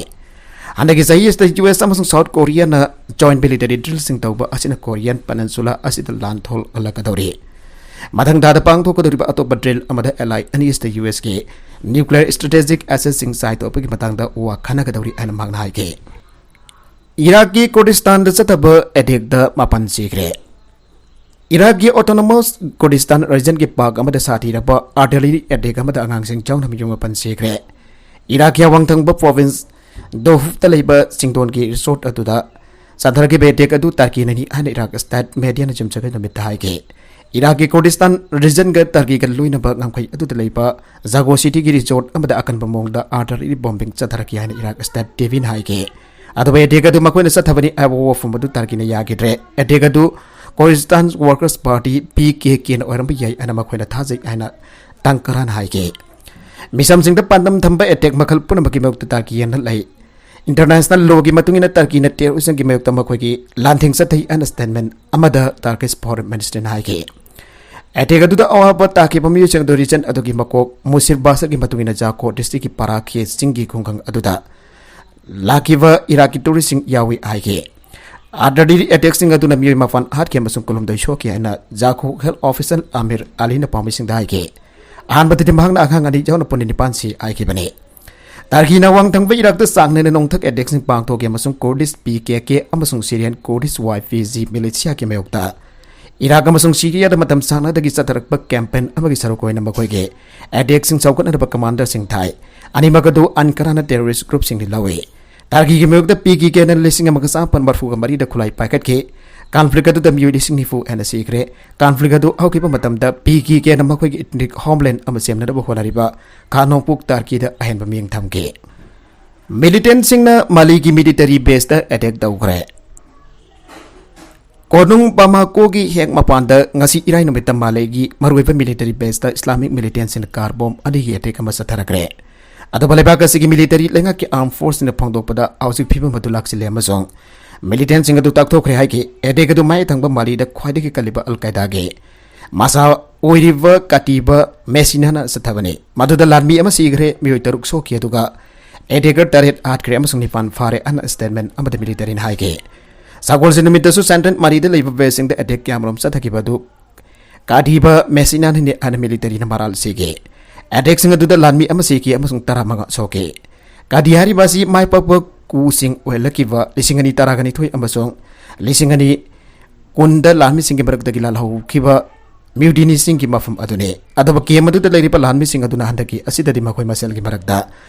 ꯍꯟꯗꯛꯀꯤ ꯆꯍꯤ ꯑꯁꯤꯗ ꯌꯨ ꯑꯦꯁ ꯑꯃꯁꯨꯡ ꯁꯥꯎꯠ ꯀꯣꯔꯤꯌꯥꯅ ꯖꯣꯏꯟꯠ ꯃꯤꯂꯤꯇꯔꯤ ꯗ꯭ꯔꯤꯜꯁꯤꯡ ꯇꯧꯕ ꯑꯁꯤꯅ ꯀꯣꯔꯤꯌꯥꯟ ꯄꯦꯅꯤꯟꯁꯨꯂꯥ ꯑꯁꯤꯗ ꯂꯥꯟ ꯊꯣꯛꯍꯜꯂꯛꯀꯗꯧꯔꯤ꯫ ꯃꯊꯪ ꯊꯥꯗ ꯄꯥꯡꯊꯣꯛꯀꯗꯧꯔꯤꯕ ꯑꯇꯣꯞꯄ ꯗ꯭ꯔꯤꯜ ꯑꯃꯗ ꯑꯦꯂꯥꯏ ꯑꯅꯤ ꯑꯁꯤꯗ ꯌꯨ ꯑꯦꯁꯀꯤ ꯅ꯭ꯌꯨꯀ꯭ꯂꯤꯌꯔ ꯁ꯭ꯇ꯭ꯔꯦꯇꯦꯖꯤꯛ ꯑꯦꯁꯦꯠꯁꯤꯡ ꯆꯥꯏꯊꯣꯛꯄꯒꯤ ꯃꯇꯥꯡꯗ ꯋꯥ ꯈꯟꯅꯒꯗꯧꯔꯤ ꯍꯥꯏꯅ ꯃꯍꯥꯛꯅ ꯍꯥꯏꯈꯤ꯫ ꯏꯔꯥꯛꯀꯤ ꯀꯨꯔꯗꯤꯁꯇꯥꯟꯗ ꯆꯠꯊꯕ ꯑꯦꯇꯦꯛꯇ ꯃꯥꯄꯟ ꯁꯤꯈ꯭ꯔꯦ꯫ ꯏꯔꯥꯛꯀꯤ ꯑꯣꯇꯣꯅꯣꯃꯁ ꯀꯨꯔꯗꯤꯁꯇꯥꯟ ꯔꯤꯖꯟꯒꯤ ꯄꯥꯛ ꯑꯃꯗ ꯁꯥꯊꯤꯔꯕ ꯑꯥꯔꯇꯤꯂꯔꯤ ꯑꯦꯇꯦꯛ ꯑꯃꯗ ꯑꯉꯥꯡꯁꯤꯡ ꯌꯥꯎꯅ ꯃꯤꯑꯣꯏ ꯃꯥꯄꯟ ꯁꯤꯈ꯭ꯔꯦ꯫ ꯏꯔꯥꯛꯀꯤ ꯑꯋꯥꯡ ꯊꯪꯕ ꯄ꯭ꯔꯣꯚꯤꯟꯁ ꯗꯣꯍꯨꯞꯇ ꯂꯩꯕ ꯆꯤꯡꯗꯣꯟꯒꯤ ꯔꯤꯁꯣꯔꯠ ꯑꯗꯨꯗ ꯆꯠꯊꯔꯛꯈꯤꯕ ꯑꯦꯇꯦꯛ ꯑꯗꯨ ꯇꯔꯀꯤꯅꯅꯤ ꯍꯥꯏꯅ ꯏꯔꯥꯛ ꯁ꯭ꯇꯦꯠ ꯃꯦꯗꯤꯌꯥꯅ ꯌꯨꯝꯁꯀꯩ ꯅꯨꯃꯤꯠꯇ ꯍꯥꯏꯈꯤ꯫ ꯏꯔꯥꯛꯀꯤ ꯀꯨꯔꯗꯤꯁꯇꯥꯟ ꯔꯤꯖꯟꯒ ꯇꯔꯀꯤꯒ ꯂꯣꯏꯅꯕ ꯉꯝꯈꯩ ꯑꯗꯨꯗ ꯂꯩꯕ ꯖꯥꯒꯣ ꯁꯤꯇꯤꯒꯤ ꯔꯤꯁꯣꯔꯠ ꯑꯃꯗ ꯑꯀꯟꯕ ꯃꯑꯣꯡꯗ ꯑꯥꯔꯇꯤꯂꯔꯤ ꯕꯣꯝꯕꯤꯡ ꯆꯠꯊꯔꯛꯈꯤ ꯍꯥꯏꯅ ꯏꯔꯥꯛ ꯁ꯭ꯇꯦꯠ ꯇꯤꯚꯤꯅ ꯍꯥꯏꯈꯤ꯫ ꯑꯗꯨꯕꯨ ꯑꯦꯇꯦꯛ ꯑꯗꯨ ꯃꯈꯣꯏꯅ ꯆꯠꯊꯕꯅꯤ ꯍꯥꯏꯕ ꯋꯥꯐꯝ ꯑꯗꯨ ꯇꯔꯀꯤꯅ ꯌꯥꯈꯤꯗ꯭ꯔꯦ꯫ ꯑꯦꯇꯦꯛ ꯑꯗꯨ ꯀꯣꯔꯗꯤꯁꯇꯥꯟ ꯋꯥꯔꯀꯔꯁ ꯄꯥꯔꯇꯤ, ꯄꯤ ꯀꯦ ꯀꯦꯅ ꯑꯣꯏꯔꯝꯕ ꯌꯥꯏ ꯍꯥꯏꯅ ꯃꯈꯣꯏꯅ ꯊꯥꯖꯩ ꯍꯥꯏꯅ ꯇꯪꯀꯔꯥꯟ ꯍꯥꯏꯈꯤ꯫ ꯃꯤꯁꯝꯁꯤꯡꯗ ꯄꯥꯟꯗꯝ ꯊꯝꯕ ꯑꯦꯇꯦꯛ ꯃꯈꯜ ꯄꯨꯝꯅꯃꯛꯀꯤ ꯃꯥꯌꯣꯛꯇ ꯇꯔꯀꯤ ꯌꯦꯟꯅ ꯂꯩ꯫ ꯏꯟꯇꯔꯅꯦꯁꯅꯦꯜ ꯂꯣꯒꯤ ꯃꯇꯨꯡ ꯏꯟꯅ ꯇꯔꯀꯤꯅ ꯇꯦꯔꯣꯔꯤꯁꯝꯒꯤ ꯃꯥꯌꯣꯛꯇ ꯃꯈꯣꯏꯒꯤ ꯂꯥꯟꯊꯦꯡ ꯆꯠꯊꯩ ꯍꯥꯏꯅ ꯁ꯭ꯇꯦꯠꯃꯦꯟ ꯑꯃꯗ ꯇꯔꯀꯤꯁ ꯐꯣꯔꯦꯟ ꯃꯤꯅꯤꯁꯇꯔꯅ ꯍꯥꯏꯈꯤ꯫ ꯑꯦꯇꯦꯛ ꯑꯗꯨꯗ ꯑꯋꯥꯕ ꯇꯥꯈꯤꯕ ꯃꯤꯑꯣꯏꯁꯤꯡ ꯑꯗꯨ ꯔꯤꯖꯟ ꯑꯗꯨꯒꯤ ꯃꯀꯣꯛ ꯃꯨꯁꯤꯔ ꯕꯥꯁꯔꯒꯤ ꯃꯇꯨꯡ ꯏꯟꯅ ꯖꯥꯀꯣ ꯗꯤꯁꯇ꯭ꯔꯤꯛꯀꯤ ꯄꯥꯔꯥ ꯈꯦ ꯆꯤꯡꯒꯤ ꯈꯨꯡꯒꯪ ꯑꯗꯨꯗ ꯂꯥꯛꯈꯤꯕ ꯏꯔꯥꯛꯀꯤ ꯇꯨꯔꯤꯁꯁꯤꯡ ꯌꯥꯎꯏ ꯍꯥꯏꯈꯤ꯫ ꯑꯥꯔꯇꯤꯂꯔꯤ ꯑꯦꯇꯦꯛꯁꯤꯡ ꯑꯗꯨꯅ ꯃꯤꯑꯣꯏ ꯃꯥꯄꯟ ꯍꯥꯠꯈꯤ ꯑꯃꯁꯨꯡ ꯀꯨꯟꯍꯨꯝꯗꯣꯏ ꯁꯣꯛꯈꯤ ꯍꯥꯏꯅ ꯖꯥꯀꯣ ꯍꯦꯜꯊ ꯑꯣꯐꯤꯁꯤꯌꯦꯜ ꯑꯃꯤꯔ ꯑꯂꯤꯅ ꯄꯥꯎꯃꯤꯁꯤꯡꯗ ꯍꯥꯏꯈꯤ꯫ ꯑꯍꯥꯟꯕꯗꯗꯤ ꯃꯍꯥꯛꯅ ꯑꯉꯥꯡ ꯑꯅꯤ ꯌꯥꯎꯅ ꯄꯨꯟꯅ ꯅꯤꯄꯥꯟ ꯁꯤ ꯍꯥꯏꯈꯤꯕꯅꯤ꯫ ꯇꯔꯀꯤꯅ ꯑꯋꯥꯡ ꯊꯪꯕ ꯏꯔꯥꯛꯇ ꯆꯥꯡ ꯅꯥꯏꯅ ꯅꯣꯡꯊꯛ ꯑꯦꯇꯦꯛꯁꯤꯡ ꯄꯥꯡꯊꯣꯛꯈꯤ ꯑꯃꯁꯨꯡ ꯀꯨꯔꯗꯤꯁ ꯄꯤ ꯀꯦ ꯀꯦ ꯑꯃꯁꯨꯡ ꯁꯤꯔꯤꯌꯟ ꯀꯨꯔꯗꯤꯁ ꯋꯥꯏ ꯄꯤ ꯖꯤ ꯃꯤꯂꯤꯁꯤꯌꯥꯒꯤ ꯃꯥꯌꯣꯛꯇ ꯏꯔꯥꯛ ꯑꯃꯁꯨꯡ ꯁꯤꯔꯤꯌꯥꯗ ꯃꯇꯝ ꯁꯥꯡꯅꯗꯒꯤ ꯆꯠꯊꯔꯛꯄ ꯀꯦꯝꯄꯦꯟ ꯑꯃꯒꯤ ꯁꯔꯨꯛ ꯑꯣꯏꯅ ꯃꯈꯣꯏꯒꯤ ꯑꯦꯇꯦꯛꯁꯤꯡ ꯆꯥꯎꯈꯠꯅꯅꯕ ꯀꯃꯥꯟꯗꯔꯁꯤꯡ ꯊꯥꯏ꯫ ꯑꯅꯤꯃꯛ ꯑꯗꯨ ꯑꯟꯀꯔꯥꯅ ꯇꯦꯔꯣꯔꯤꯁ ꯒ꯭ꯔꯨꯞꯁꯤꯡꯅ ꯂꯧꯏ꯫ ꯇꯔꯀꯤꯒꯤ ꯃꯥꯌꯣꯛꯇ ꯄꯤ ꯀꯦ ꯀꯦꯅ ꯂꯤꯁꯤꯡ ꯑꯃꯒ ꯆꯥꯃꯥꯄꯟ ꯃꯔꯤꯐꯨꯒ ꯃꯔꯤꯗ ꯈꯨꯠꯂꯥꯏ ꯄꯥꯏꯈꯠꯈꯤ꯫ ꯀꯟꯐ꯭ꯂꯤꯛ ꯑꯗꯨꯗ ꯃꯤꯑꯣꯏ ꯂꯤꯁꯤꯡ ꯅꯤꯐꯨ ꯍꯦꯟꯅ ꯁꯤꯈ꯭ꯔꯦ꯫ ꯀꯟꯐ꯭ꯂꯤꯛ ꯑꯗꯨ ꯍꯧꯈꯤꯕ ꯃꯇꯝꯗ ꯄꯤ ꯀꯦ ꯀꯦꯅ ꯃꯈꯣꯏꯒꯤ ꯏꯊꯅꯤꯛ ꯍꯣꯝꯂꯦꯟ ꯑꯃ ꯁꯦꯝꯅꯅꯕ ꯍꯣꯠꯅꯔꯤꯕ ꯈꯥ ꯅꯣꯡꯄꯣꯛ ꯇꯔꯀꯤꯗ ꯑꯍꯦꯟꯕ ꯃꯤꯠꯌꯦꯡ ꯊꯝꯈꯤ꯫ ꯃꯤꯂꯤꯇꯦꯟꯁꯤꯡꯅ ꯃꯥꯂꯤꯒꯤ ꯃꯤꯂꯤꯇꯔꯤ ꯕꯦꯁꯇ ꯑꯦꯇꯦꯛ ꯇꯧꯈ꯭ꯔꯦ꯫ ꯀꯣꯅꯨꯡ ꯕꯥꯃꯥꯀꯣꯒꯤ ꯍꯦꯛ ꯃꯄꯥꯟꯗ ꯉꯁꯤ ꯏꯔꯥꯏ ꯅꯨꯃꯤꯠꯇ ꯃꯥꯂꯦꯒꯤ ꯃꯔꯨꯑꯣꯏꯕ ꯃꯤꯂꯤꯇꯔꯤ ꯕꯦꯁꯇ ꯏꯁꯂꯥꯃꯤꯛ ꯃꯤꯂꯤꯇꯦꯟꯁꯤꯡꯅ ꯀꯥꯔ ꯕꯣꯝ ꯑꯅꯤꯒꯤ ꯑꯦꯇꯦꯛ ꯑꯃ ꯆꯠꯊꯔꯛꯈ꯭ꯔꯦ꯫ ꯑꯗꯨꯕꯨ ꯂꯩꯕꯥꯛ ꯑꯁꯤꯒꯤ ꯃꯤꯂꯤꯇꯔꯤ ꯂꯩꯉꯥꯛꯀꯤ ꯑꯥꯔꯝ ꯐꯣꯔꯁꯁꯤꯡꯅ ꯐꯣꯡꯗꯣꯛꯄꯗ ꯍꯧꯖꯤꯛ ꯐꯤꯕꯝ ꯑꯗꯨ ꯂꯥꯛꯁꯤꯜꯂꯦ ꯑꯃꯁꯨꯡ ꯃꯤꯂꯤꯇꯦꯟꯁꯤꯡ ꯑꯗꯨ ꯇꯥꯛꯊꯣꯛꯈ꯭ꯔꯦ ꯍꯥꯏꯈꯤ꯫ ꯑꯦꯇꯦꯛ ꯑꯗꯨ ꯃꯌꯥꯏ ꯊꯪꯕ ꯃꯥꯂꯤꯗ ꯈ꯭ꯋꯥꯏꯗꯒꯤ ꯀꯜꯂꯤꯕ ꯑꯜ ꯀꯥꯏꯗꯥꯒꯤ ꯃꯁꯥ ꯑꯣꯏꯔꯤꯕ ꯀꯇꯤꯕ ꯃꯦꯁꯤꯅꯥꯅ ꯆꯠꯊꯕꯅꯤ꯫ ꯃꯗꯨꯗ ꯂꯥꯟꯃꯤ ꯑꯃ ꯁꯤꯈ꯭ꯔꯦ, ꯃꯤꯑꯣꯏ ꯇꯔꯨꯛ ꯁꯣꯛꯈꯤ, ꯑꯗꯨꯒ ꯑꯦꯇꯦꯀꯔ ꯇꯔꯦꯠ ꯍꯥꯠꯈ꯭ꯔꯦ ꯑꯃꯁꯨꯡ ꯅꯤꯄꯥꯟ ꯐꯥꯔꯦ ꯑꯅ ꯁ꯭ꯇꯦꯠꯃꯦꯟ ꯑꯃꯗ ꯃꯤꯂꯤꯇꯔꯤꯅ ꯍꯥꯏꯈꯤ꯫ ꯁꯒꯣꯜꯁꯦꯟ ꯅꯨꯃꯤꯠꯇꯁꯨ ꯁꯦꯟꯇ꯭ꯔꯦꯜ ꯃꯥꯂꯤꯗ ꯂꯩꯕ ꯕꯦꯁꯁꯤꯡꯗ ꯑꯦꯇꯦꯛ ꯀꯌꯥꯃꯔꯨꯝ ꯆꯠꯊꯈꯤꯕ ꯑꯗꯨ ꯀꯥꯗꯤꯕ ꯃꯦꯁꯤꯅꯥꯅꯅꯤ ꯍꯥꯏꯅ ꯃꯤꯂꯤꯇꯔꯤꯅ ꯃꯔꯥꯜ ꯁꯤꯈꯤ꯫ ꯑꯦꯇꯦꯛꯁꯤꯡ ꯑꯗꯨꯗ ꯂꯥꯟꯃꯤ ꯑꯃ ꯁꯤꯈꯤ ꯑꯃꯁꯨꯡ ꯇꯔꯥꯃꯉꯥ ꯁꯣꯛꯈꯤ꯫ ꯀꯥꯗꯤ ꯍꯥꯏꯔꯤꯕ ꯑꯁꯤ ꯃꯥꯏ ꯄꯥꯛꯄ ꯀꯨꯁꯤꯡ ꯑꯣꯏꯍꯜꯂꯛꯈꯤꯕ ꯂꯤꯁꯤꯡ ꯑꯅꯤ ꯇꯔꯥꯒ ꯅꯤꯊꯣꯏ ꯑꯃꯁꯨꯡ ꯂꯤꯁꯤꯡ ꯑꯅꯤ ꯀꯨꯟꯗ ꯂꯥꯟꯃꯤꯁꯤꯡꯒꯤ ꯃꯔꯛꯇꯒꯤ ꯂꯥꯜꯍꯧꯈꯤꯕ ꯃ꯭ꯌꯨꯇꯤꯅꯤꯁꯤꯡꯒꯤ ꯃꯐꯝ ꯑꯗꯨꯅꯤ꯫ ꯑꯗꯨꯕꯨ ꯀꯦꯝ ꯑꯗꯨꯗ ꯂꯩꯔꯤꯕ ꯂꯥꯟꯃꯤꯁꯤꯡ ꯑꯗꯨꯅ ꯍꯟꯗꯛꯀꯤ ꯑꯁꯤꯗꯗꯤ ꯃꯈꯣꯏ ꯃꯁꯦꯜꯒꯤ ꯃꯔꯛꯇ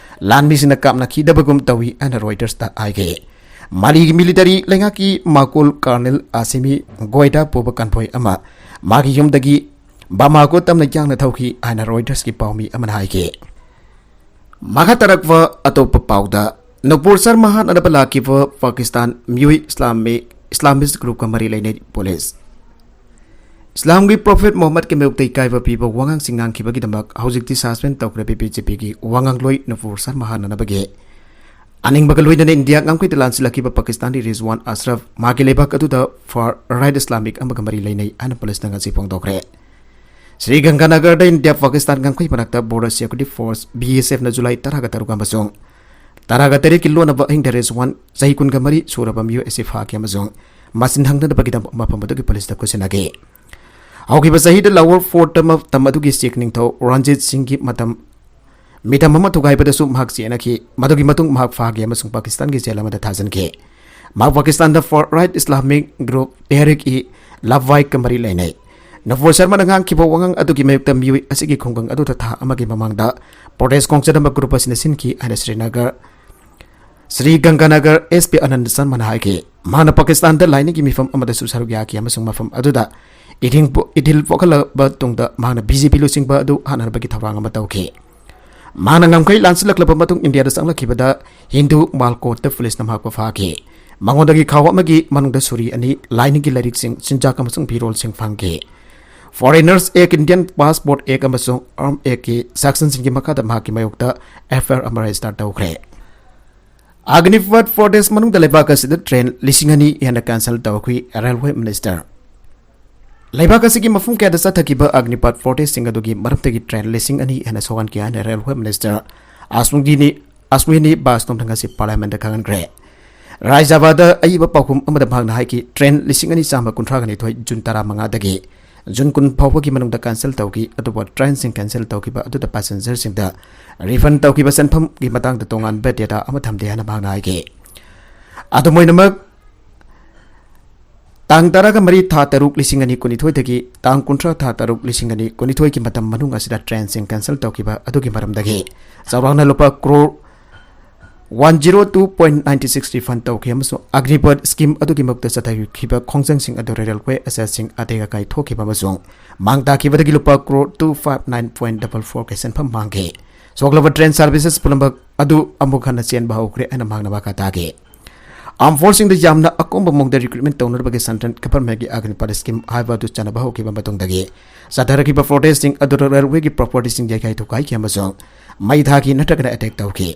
ꯂꯥꯟꯃꯤꯁꯤꯡꯅ ꯀꯥꯞꯅꯈꯤꯗꯕꯒꯨꯝ ꯇꯧꯏ ꯍꯥꯏꯅ ꯔꯣꯏꯇꯔꯁꯇ ꯍꯥꯏꯈꯤ꯫ ꯃꯥꯂꯤꯒꯤ ꯃꯤꯂꯤꯇꯔꯤ ꯂꯩꯉꯥꯛꯀꯤ ꯃꯥꯀꯣꯜ ꯀꯥꯔꯅꯦꯜ ꯑꯥꯁꯤꯃꯤ ꯒꯣꯏꯗꯥ ꯄꯨꯕ ꯀꯟꯚꯣꯏ ꯑꯃ ꯃꯥꯒꯤ ꯌꯨꯝꯗꯒꯤ ꯕꯥꯃꯥꯀꯣ ꯇꯝꯅ ꯌꯥꯡꯅ ꯊꯧꯈꯤ ꯍꯥꯏꯅ ꯔꯣꯏꯇꯔꯁꯀꯤ ꯄꯥꯎꯃꯤ ꯑꯃꯅ ꯍꯥꯏꯈꯤ꯫ ꯃꯈꯥ ꯇꯥꯔꯛꯄ ꯑꯇꯣꯞꯄ ꯄꯥꯎꯗ, ꯅꯨꯄꯨꯔ ꯁꯔꯃ ꯍꯥꯠꯅꯅꯕ ꯂꯥꯛꯈꯤꯕ ꯄꯥꯀꯤꯁꯇꯥꯟ ꯃꯤꯑꯣꯏ ꯏꯁꯂꯥꯃꯤꯛ, ꯏꯁꯂꯥꯃꯤꯁ ꯒ꯭ꯔꯨꯞꯀ ꯃꯔꯤ ꯂꯩꯅꯩ ꯄꯨꯂꯤꯁ꯫ ꯏꯁꯂꯥꯝꯒꯤ ꯄ꯭ꯔꯣꯐꯦꯠ ꯃꯨꯍꯝꯃꯗꯀꯤ ꯃꯥꯌꯣꯛꯇ ꯏꯀꯥꯏꯕ ꯄꯤꯕ ꯋꯥꯉꯥꯡꯁꯤꯡ ꯉꯥꯡꯈꯤꯕꯒꯤꯗꯃꯛ ꯍꯧꯖꯤꯛꯇꯤ ꯁꯁꯄꯦꯟ ꯇꯧꯈ꯭ꯔꯦ ꯕꯤ ꯄꯤ ꯖꯦ ꯄꯤꯒꯤ ꯋꯥꯉꯥꯡꯂꯣꯏ ꯅꯨꯄꯨꯔ ꯁꯔꯃ ꯍꯥꯠꯅꯅꯕꯒꯤ ꯑꯅꯤꯡꯕꯒ ꯂꯣꯏꯅꯅ ꯏꯟꯗꯤꯌꯥ ꯉꯝꯈꯩꯗ ꯂꯥꯟꯁꯤꯜꯂꯛꯈꯤꯕ ꯄꯥꯀꯤꯁꯇꯥꯟꯒꯤ ꯔꯤꯖꯋꯥꯟ ꯑꯁꯔꯐ, ꯃꯥꯒꯤ ꯂꯩꯕꯥꯛ ꯑꯗꯨꯗ ꯐꯥꯔ ꯔꯥꯏꯠ ꯏꯁꯂꯥꯃꯤꯛ ꯑꯃꯒ ꯃꯔꯤ ꯂꯩꯅꯩ ꯍꯥꯏꯅ ꯄꯨꯂꯤꯁꯅ ꯉꯁꯤ ꯐꯣꯡꯗꯣꯛꯈ꯭ꯔꯦ꯫ ꯁ꯭ꯔꯤ ꯒꯪꯒꯥꯅꯒꯔꯗ ꯏꯟꯗꯤꯌꯥ ꯄꯥꯀꯤꯁꯇꯥꯟ ꯉꯝꯈꯩ ꯃꯔꯛꯇ ꯕꯣꯔꯗꯔ ꯁꯦꯀ꯭ꯌꯨꯔꯤꯇꯤ ꯐꯣꯔꯁ, ꯕꯤ ꯑꯦꯁ ꯑꯦꯐꯅ ꯖꯨꯂꯥꯏ ꯇꯔꯥꯒ ꯇꯔꯨꯛ ꯑꯃꯁꯨꯡ ꯇꯔꯥꯒ ꯇꯔꯦꯠꯀꯤ ꯂꯣꯟꯅꯕ ꯑꯍꯤꯡꯗ ꯔꯤꯖꯋꯥꯟ, ꯆꯍꯤ ꯀꯨꯟꯒ ꯃꯔꯤ ꯁꯨꯔꯕ ꯃꯤꯑꯣꯏ ꯑꯁꯤ ꯐꯥꯈꯤ ꯑꯃꯁꯨꯡ ꯃꯁꯤꯟ ꯍꯪꯗꯅꯕꯒꯤꯗꯃꯛ ꯃꯐꯝ ꯑꯗꯨꯒꯤ ꯄꯨꯂꯤꯁꯇ ꯈꯨꯠꯁꯤꯟꯅꯈꯤ꯫ ꯍꯧꯈꯤꯕ ꯆꯍꯤꯗ ꯂꯥꯍꯣꯔ ꯐꯣꯔꯠꯇ ꯃꯇꯝ ꯑꯗꯨꯒꯤ ꯁꯤꯈ ꯅꯤꯡꯊꯧ ꯔꯟꯖꯤꯠ ꯁꯤꯡꯒꯤ ꯃꯇꯝ, ꯃꯤꯇꯝ ꯑꯃ ꯊꯨꯒꯥꯏꯕꯗꯁꯨ ꯃꯍꯥꯛ ꯆꯦꯟꯅꯈꯤ꯫ ꯃꯗꯨꯒꯤ ꯃꯇꯨꯡ ꯃꯍꯥꯛ ꯐꯥꯈꯤ ꯑꯃꯁꯨꯡ ꯄꯥꯀꯤꯁꯇꯥꯟꯒꯤ ꯖꯦꯜ ꯑꯃꯗ ꯊꯥꯖꯤꯟꯈꯤ꯫ ꯃꯍꯥꯛ ꯄꯥꯀꯤꯁꯇꯥꯟꯗ ꯐꯥꯔ ꯔꯥꯏꯠ ꯏꯁꯂꯥꯃꯤꯛ ꯒ꯭ꯔꯨꯞ ꯇꯦꯍꯔꯤꯛ ꯏ ꯂꯕꯥꯏꯛꯀ ꯃꯔꯤ ꯂꯩꯅꯩ꯫ ꯅꯨꯄꯨꯔ ꯁꯔꯃꯅ ꯉꯥꯡꯈꯤꯕ ꯋꯥꯉꯥꯡ ꯑꯗꯨꯒꯤ ꯃꯥꯌꯣꯛꯇ ꯃꯤꯑꯣꯏ ꯑꯁꯤꯒꯤ ꯈꯨꯡꯒꯪ ꯑꯗꯨꯗ ꯊꯥ ꯑꯃꯒꯤ ꯃꯃꯥꯡꯗ ꯄ꯭ꯔꯣꯇꯦꯁ ꯈꯣꯡꯆꯠ ꯑꯃ ꯒ꯭ꯔꯨꯞ ꯑꯁꯤꯅ ꯁꯤꯟꯈꯤ ꯍꯥꯏꯅ ꯁ꯭ꯔꯤꯅꯒꯔ, ꯁ꯭ꯔꯤ ꯒꯪꯒꯥꯅꯒꯔ ꯑꯦꯁ ꯄꯤ ꯑꯅꯟꯗ ꯁꯔꯃꯅ ꯍꯥꯏꯈꯤ꯫ ꯃꯍꯥꯛꯅ ꯄꯥꯀꯤꯁꯇꯥꯟꯗ ꯂꯥꯏꯅꯤꯡꯒꯤ ꯃꯤꯐꯝ ꯑꯃꯗꯁꯨ ꯁꯔꯨꯛ ꯌꯥꯈꯤ ꯑꯃꯁꯨꯡ ꯃꯐꯝ ꯑꯗꯨꯗ ꯏꯊꯤꯡ ꯄꯣ-, ꯏꯊꯤꯜ ꯄꯣꯛꯍꯜꯂꯕ ꯇꯨꯡꯗ ꯃꯍꯥꯛꯅ ꯕꯤ ꯖꯦ ꯄꯤ ꯂꯨꯆꯤꯡꯕ ꯑꯗꯨ ꯍꯥꯠꯅꯅꯕꯒꯤ ꯊꯧꯔꯥꯡ ꯑꯃ ꯇꯧꯈꯤ꯫ ꯃꯍꯥꯛꯅ ꯉꯝꯈꯩ ꯂꯥꯟꯁꯤꯜꯂꯛꯂꯕ ꯃꯇꯨꯡ ꯏꯟꯗꯤꯌꯥꯗ ꯆꯪꯂꯛꯈꯤꯕꯗ ꯍꯤꯟꯗꯨ ꯃꯥꯜꯀꯣꯠꯇ ꯄꯨꯂꯤꯁꯅ ꯃꯍꯥꯛꯄꯨ ꯐꯥꯈꯤ꯫ ꯃꯉꯣꯟꯗꯒꯤ ꯈꯥꯎ ꯑꯃꯒꯤ ꯃꯅꯨꯡꯗ ꯁꯨꯔꯤ ꯑꯅꯤ, ꯂꯥꯏꯅꯤꯡꯒꯤ ꯂꯥꯏꯔꯤꯛꯁꯤꯡ, ꯆꯤꯟꯖꯥꯛ ꯑꯃꯁꯨꯡ ꯐꯤꯔꯣꯜꯁꯤꯡ ꯐꯪꯈꯤ꯫ ꯐꯣꯔꯦꯅꯔꯁ ꯑꯦꯛ, ꯏꯟꯗꯤꯌꯟ ꯄꯥꯁꯄꯣꯔꯠ ꯑꯦꯛ ꯑꯃꯁꯨꯡ ꯑꯥꯔꯝ ꯑꯦꯛꯀꯤ ꯁꯦꯛꯁꯟꯁꯤꯡꯒꯤ ꯃꯈꯥꯗ ꯃꯍꯥꯛꯀꯤ ꯃꯥꯌꯣꯛꯇ ꯑꯦꯐ ꯑꯥꯏ ꯑꯥꯔ ꯑꯃ ꯔꯦꯖꯤꯁꯇꯔ ꯇꯧꯈ꯭ꯔꯦ꯫ ꯑꯒꯅꯤꯄꯠ ꯐꯣꯔꯇꯦꯁ ꯃꯅꯨꯡꯗ ꯂꯩꯕꯥꯛ ꯑꯁꯤꯗ ꯇ꯭ꯔꯦꯟ ꯂꯤꯁꯤꯡ ꯑꯅꯤ ꯍꯦꯟꯅ ꯀꯦꯟꯁꯦꯜ ꯇꯧꯈꯤ, ꯔꯦꯜꯋꯦ ꯃꯤꯅꯤꯁꯇꯔ꯫ ꯂꯩꯕꯥꯛ ꯑꯁꯤꯒꯤ ꯃꯐꯝ ꯀꯌꯥꯗ ꯆꯠꯊꯈꯤꯕ ꯑꯒꯅꯤꯄꯠ ꯐꯣꯔꯇꯦꯁꯁꯤꯡ ꯑꯗꯨꯒꯤ ꯃꯔꯛꯇꯒꯤ ꯇ꯭ꯔꯦꯟ ꯂꯤꯁꯤꯡ ꯑꯅꯤ ꯍꯦꯟꯅ ꯁꯣꯛꯍꯟꯈꯤ ꯍꯥꯏꯅ ꯔꯦꯜꯋꯦ ꯃꯤꯅꯤꯁꯇꯔ ꯑꯁ꯭ꯋꯤꯅꯤ, ꯑꯁ꯭ꯋꯤꯅꯤ ꯕꯥꯁꯇꯣꯝꯅ ꯉꯁꯤ ꯄꯥꯔꯂꯤꯌꯥꯃꯦꯟꯗ ꯈꯪꯍꯟꯈ꯭ꯔꯦ꯫ ꯔꯥꯖ꯭ꯌ ꯁꯚꯥꯗ ꯑꯏꯕ ꯄꯥꯎꯈꯨꯝ ꯑꯃꯗ ꯃꯍꯥꯛꯅ ꯍꯥꯏꯈꯤ, ꯇ꯭ꯔꯦꯟ ꯂꯤꯁꯤꯡ ꯑꯅꯤ ꯆꯥꯝꯃ ꯀꯨꯟꯊ꯭ꯔꯥꯒ ꯅꯤꯊꯣꯏ ꯖꯨꯟ ꯇꯔꯥꯃꯉꯥꯗꯒꯤ ꯖꯨꯟ ꯀꯨꯟ ꯐꯥꯎꯕꯒꯤ ꯃꯅꯨꯡꯗ ꯀꯦꯟꯁꯦꯜ ꯇꯧꯈꯤ꯫ ꯑꯗꯨꯕꯨ ꯇ꯭ꯔꯦꯟꯁꯤꯡ ꯀꯦꯟꯁꯦꯜ ꯇꯧꯈꯤꯕ ꯑꯗꯨꯗ ꯄꯦꯁꯦꯟꯖꯔꯁꯤꯡꯗ ꯔꯤꯐꯟ ꯇꯧꯈꯤꯕ ꯁꯦꯟꯐꯝꯒꯤ ꯃꯇꯥꯡꯗ ꯇꯣꯉꯥꯟꯕ ꯗꯦꯇꯥ ꯑꯃ ꯊꯝꯗꯦ ꯍꯥꯏꯅ ꯃꯍꯥꯛꯅ ꯍꯥꯏꯈꯤ꯫ ꯑꯗꯨꯝ ꯑꯣꯏꯅꯃꯛ, ꯇꯥꯡ ꯇꯔꯥꯃꯔꯤ ꯊꯥ ꯇꯔꯨꯛ ꯂꯤꯁꯤꯡ ꯑꯅꯤ ꯀꯨꯟꯅꯤꯊꯣꯏꯗꯒꯤ ꯇꯥꯡ ꯀꯨꯟꯊ꯭ꯔꯥ ꯊꯥ ꯇꯔꯨꯛ ꯂꯤꯁꯤꯡ ꯑꯅꯤ ꯀꯨꯟꯅꯤꯊꯣꯏꯒꯤ ꯃꯇꯝ ꯃꯅꯨꯡ ꯑꯁꯤꯗ ꯇ꯭ꯔꯦꯟꯁꯤꯡ ꯀꯦꯟꯁꯦꯜ ꯇꯧꯈꯤꯕ ꯑꯗꯨꯒꯤ ꯃꯔꯝꯗꯒꯤ ꯆꯥꯎꯔꯥꯛꯅ ꯂꯨꯄꯥ crore one zero two point ninety six refund ꯇꯧꯈꯤ ꯑꯃꯁꯨꯡ ꯑꯒ꯭ꯅꯤꯄꯊ ꯁ꯭ꯀꯤꯝ ꯑꯗꯨꯒꯤ ꯃꯛꯇ ꯆꯠꯊꯈꯤꯕ ꯈꯣꯡꯖꯪꯁꯤꯡ ꯑꯗꯨ ꯔꯦꯜꯋꯦ ꯑꯦꯁꯦꯠꯁꯤꯡ ꯑꯇꯦꯛ ꯑꯀꯥꯏ ꯊꯣꯛꯈꯤꯕ ꯑꯃꯁꯨꯡ ꯃꯥꯡ ꯇꯥꯈꯤꯕꯗꯒꯤ ꯂꯨꯄꯥ crore two five nine point double four ꯀꯤ ꯁꯦꯟꯐꯝ ꯃꯥꯡꯈꯤ꯫ ꯁꯣꯛꯂꯕ ꯇ꯭ꯔꯦꯟ ꯁꯥꯔꯚꯤꯁꯦꯁ ꯄꯨꯝꯅꯃꯛ ꯑꯗꯨ ꯑꯃꯨꯛ ꯍꯟꯅ ꯆꯦꯟꯕ ꯍꯧꯈ꯭ꯔꯦ ꯍꯥꯏꯅ ꯃꯍꯥꯛꯅ ꯃꯈꯥ ꯇꯥꯈꯤ꯫ ꯑꯥꯔꯝ ꯐꯣꯔꯁꯁꯤꯡꯗ ꯌꯥꯝꯅ ꯑꯀꯣꯝꯕ ꯃꯑꯣꯡꯗ ꯔꯤꯀ꯭ꯔꯨꯠꯃꯦꯟ ꯇꯧꯅꯅꯕꯒꯤ ꯁꯦꯟꯇ꯭ꯔꯦꯜ ꯒꯚꯔꯟꯃꯦꯟꯠꯀꯤ ꯑꯒ꯭ꯅꯤꯄꯊ ꯁ꯭ꯀꯤꯝ ꯍꯥꯏꯕ ꯑꯗꯨ ꯆꯠꯅꯕ ꯍꯧꯈꯤꯕ ꯃꯇꯨꯡꯗꯒꯤ ꯆꯠꯊꯔꯛꯈꯤꯕ ꯄ꯭ꯔꯣꯇꯦꯁꯁꯤꯡ ꯑꯗꯨꯗ ꯔꯦꯜꯋꯦꯒꯤ ꯄ꯭ꯔꯣꯄꯔꯇꯤꯁꯤꯡ ꯌꯩꯈꯥꯏ ꯊꯨꯒꯥꯏꯈꯤ ꯑꯃꯁꯨꯡ ꯃꯩ ꯊꯥꯈꯤ ꯅꯠꯇ꯭ꯔꯒꯅ ꯑꯦꯇꯦꯛ ꯇꯧꯈꯤ꯫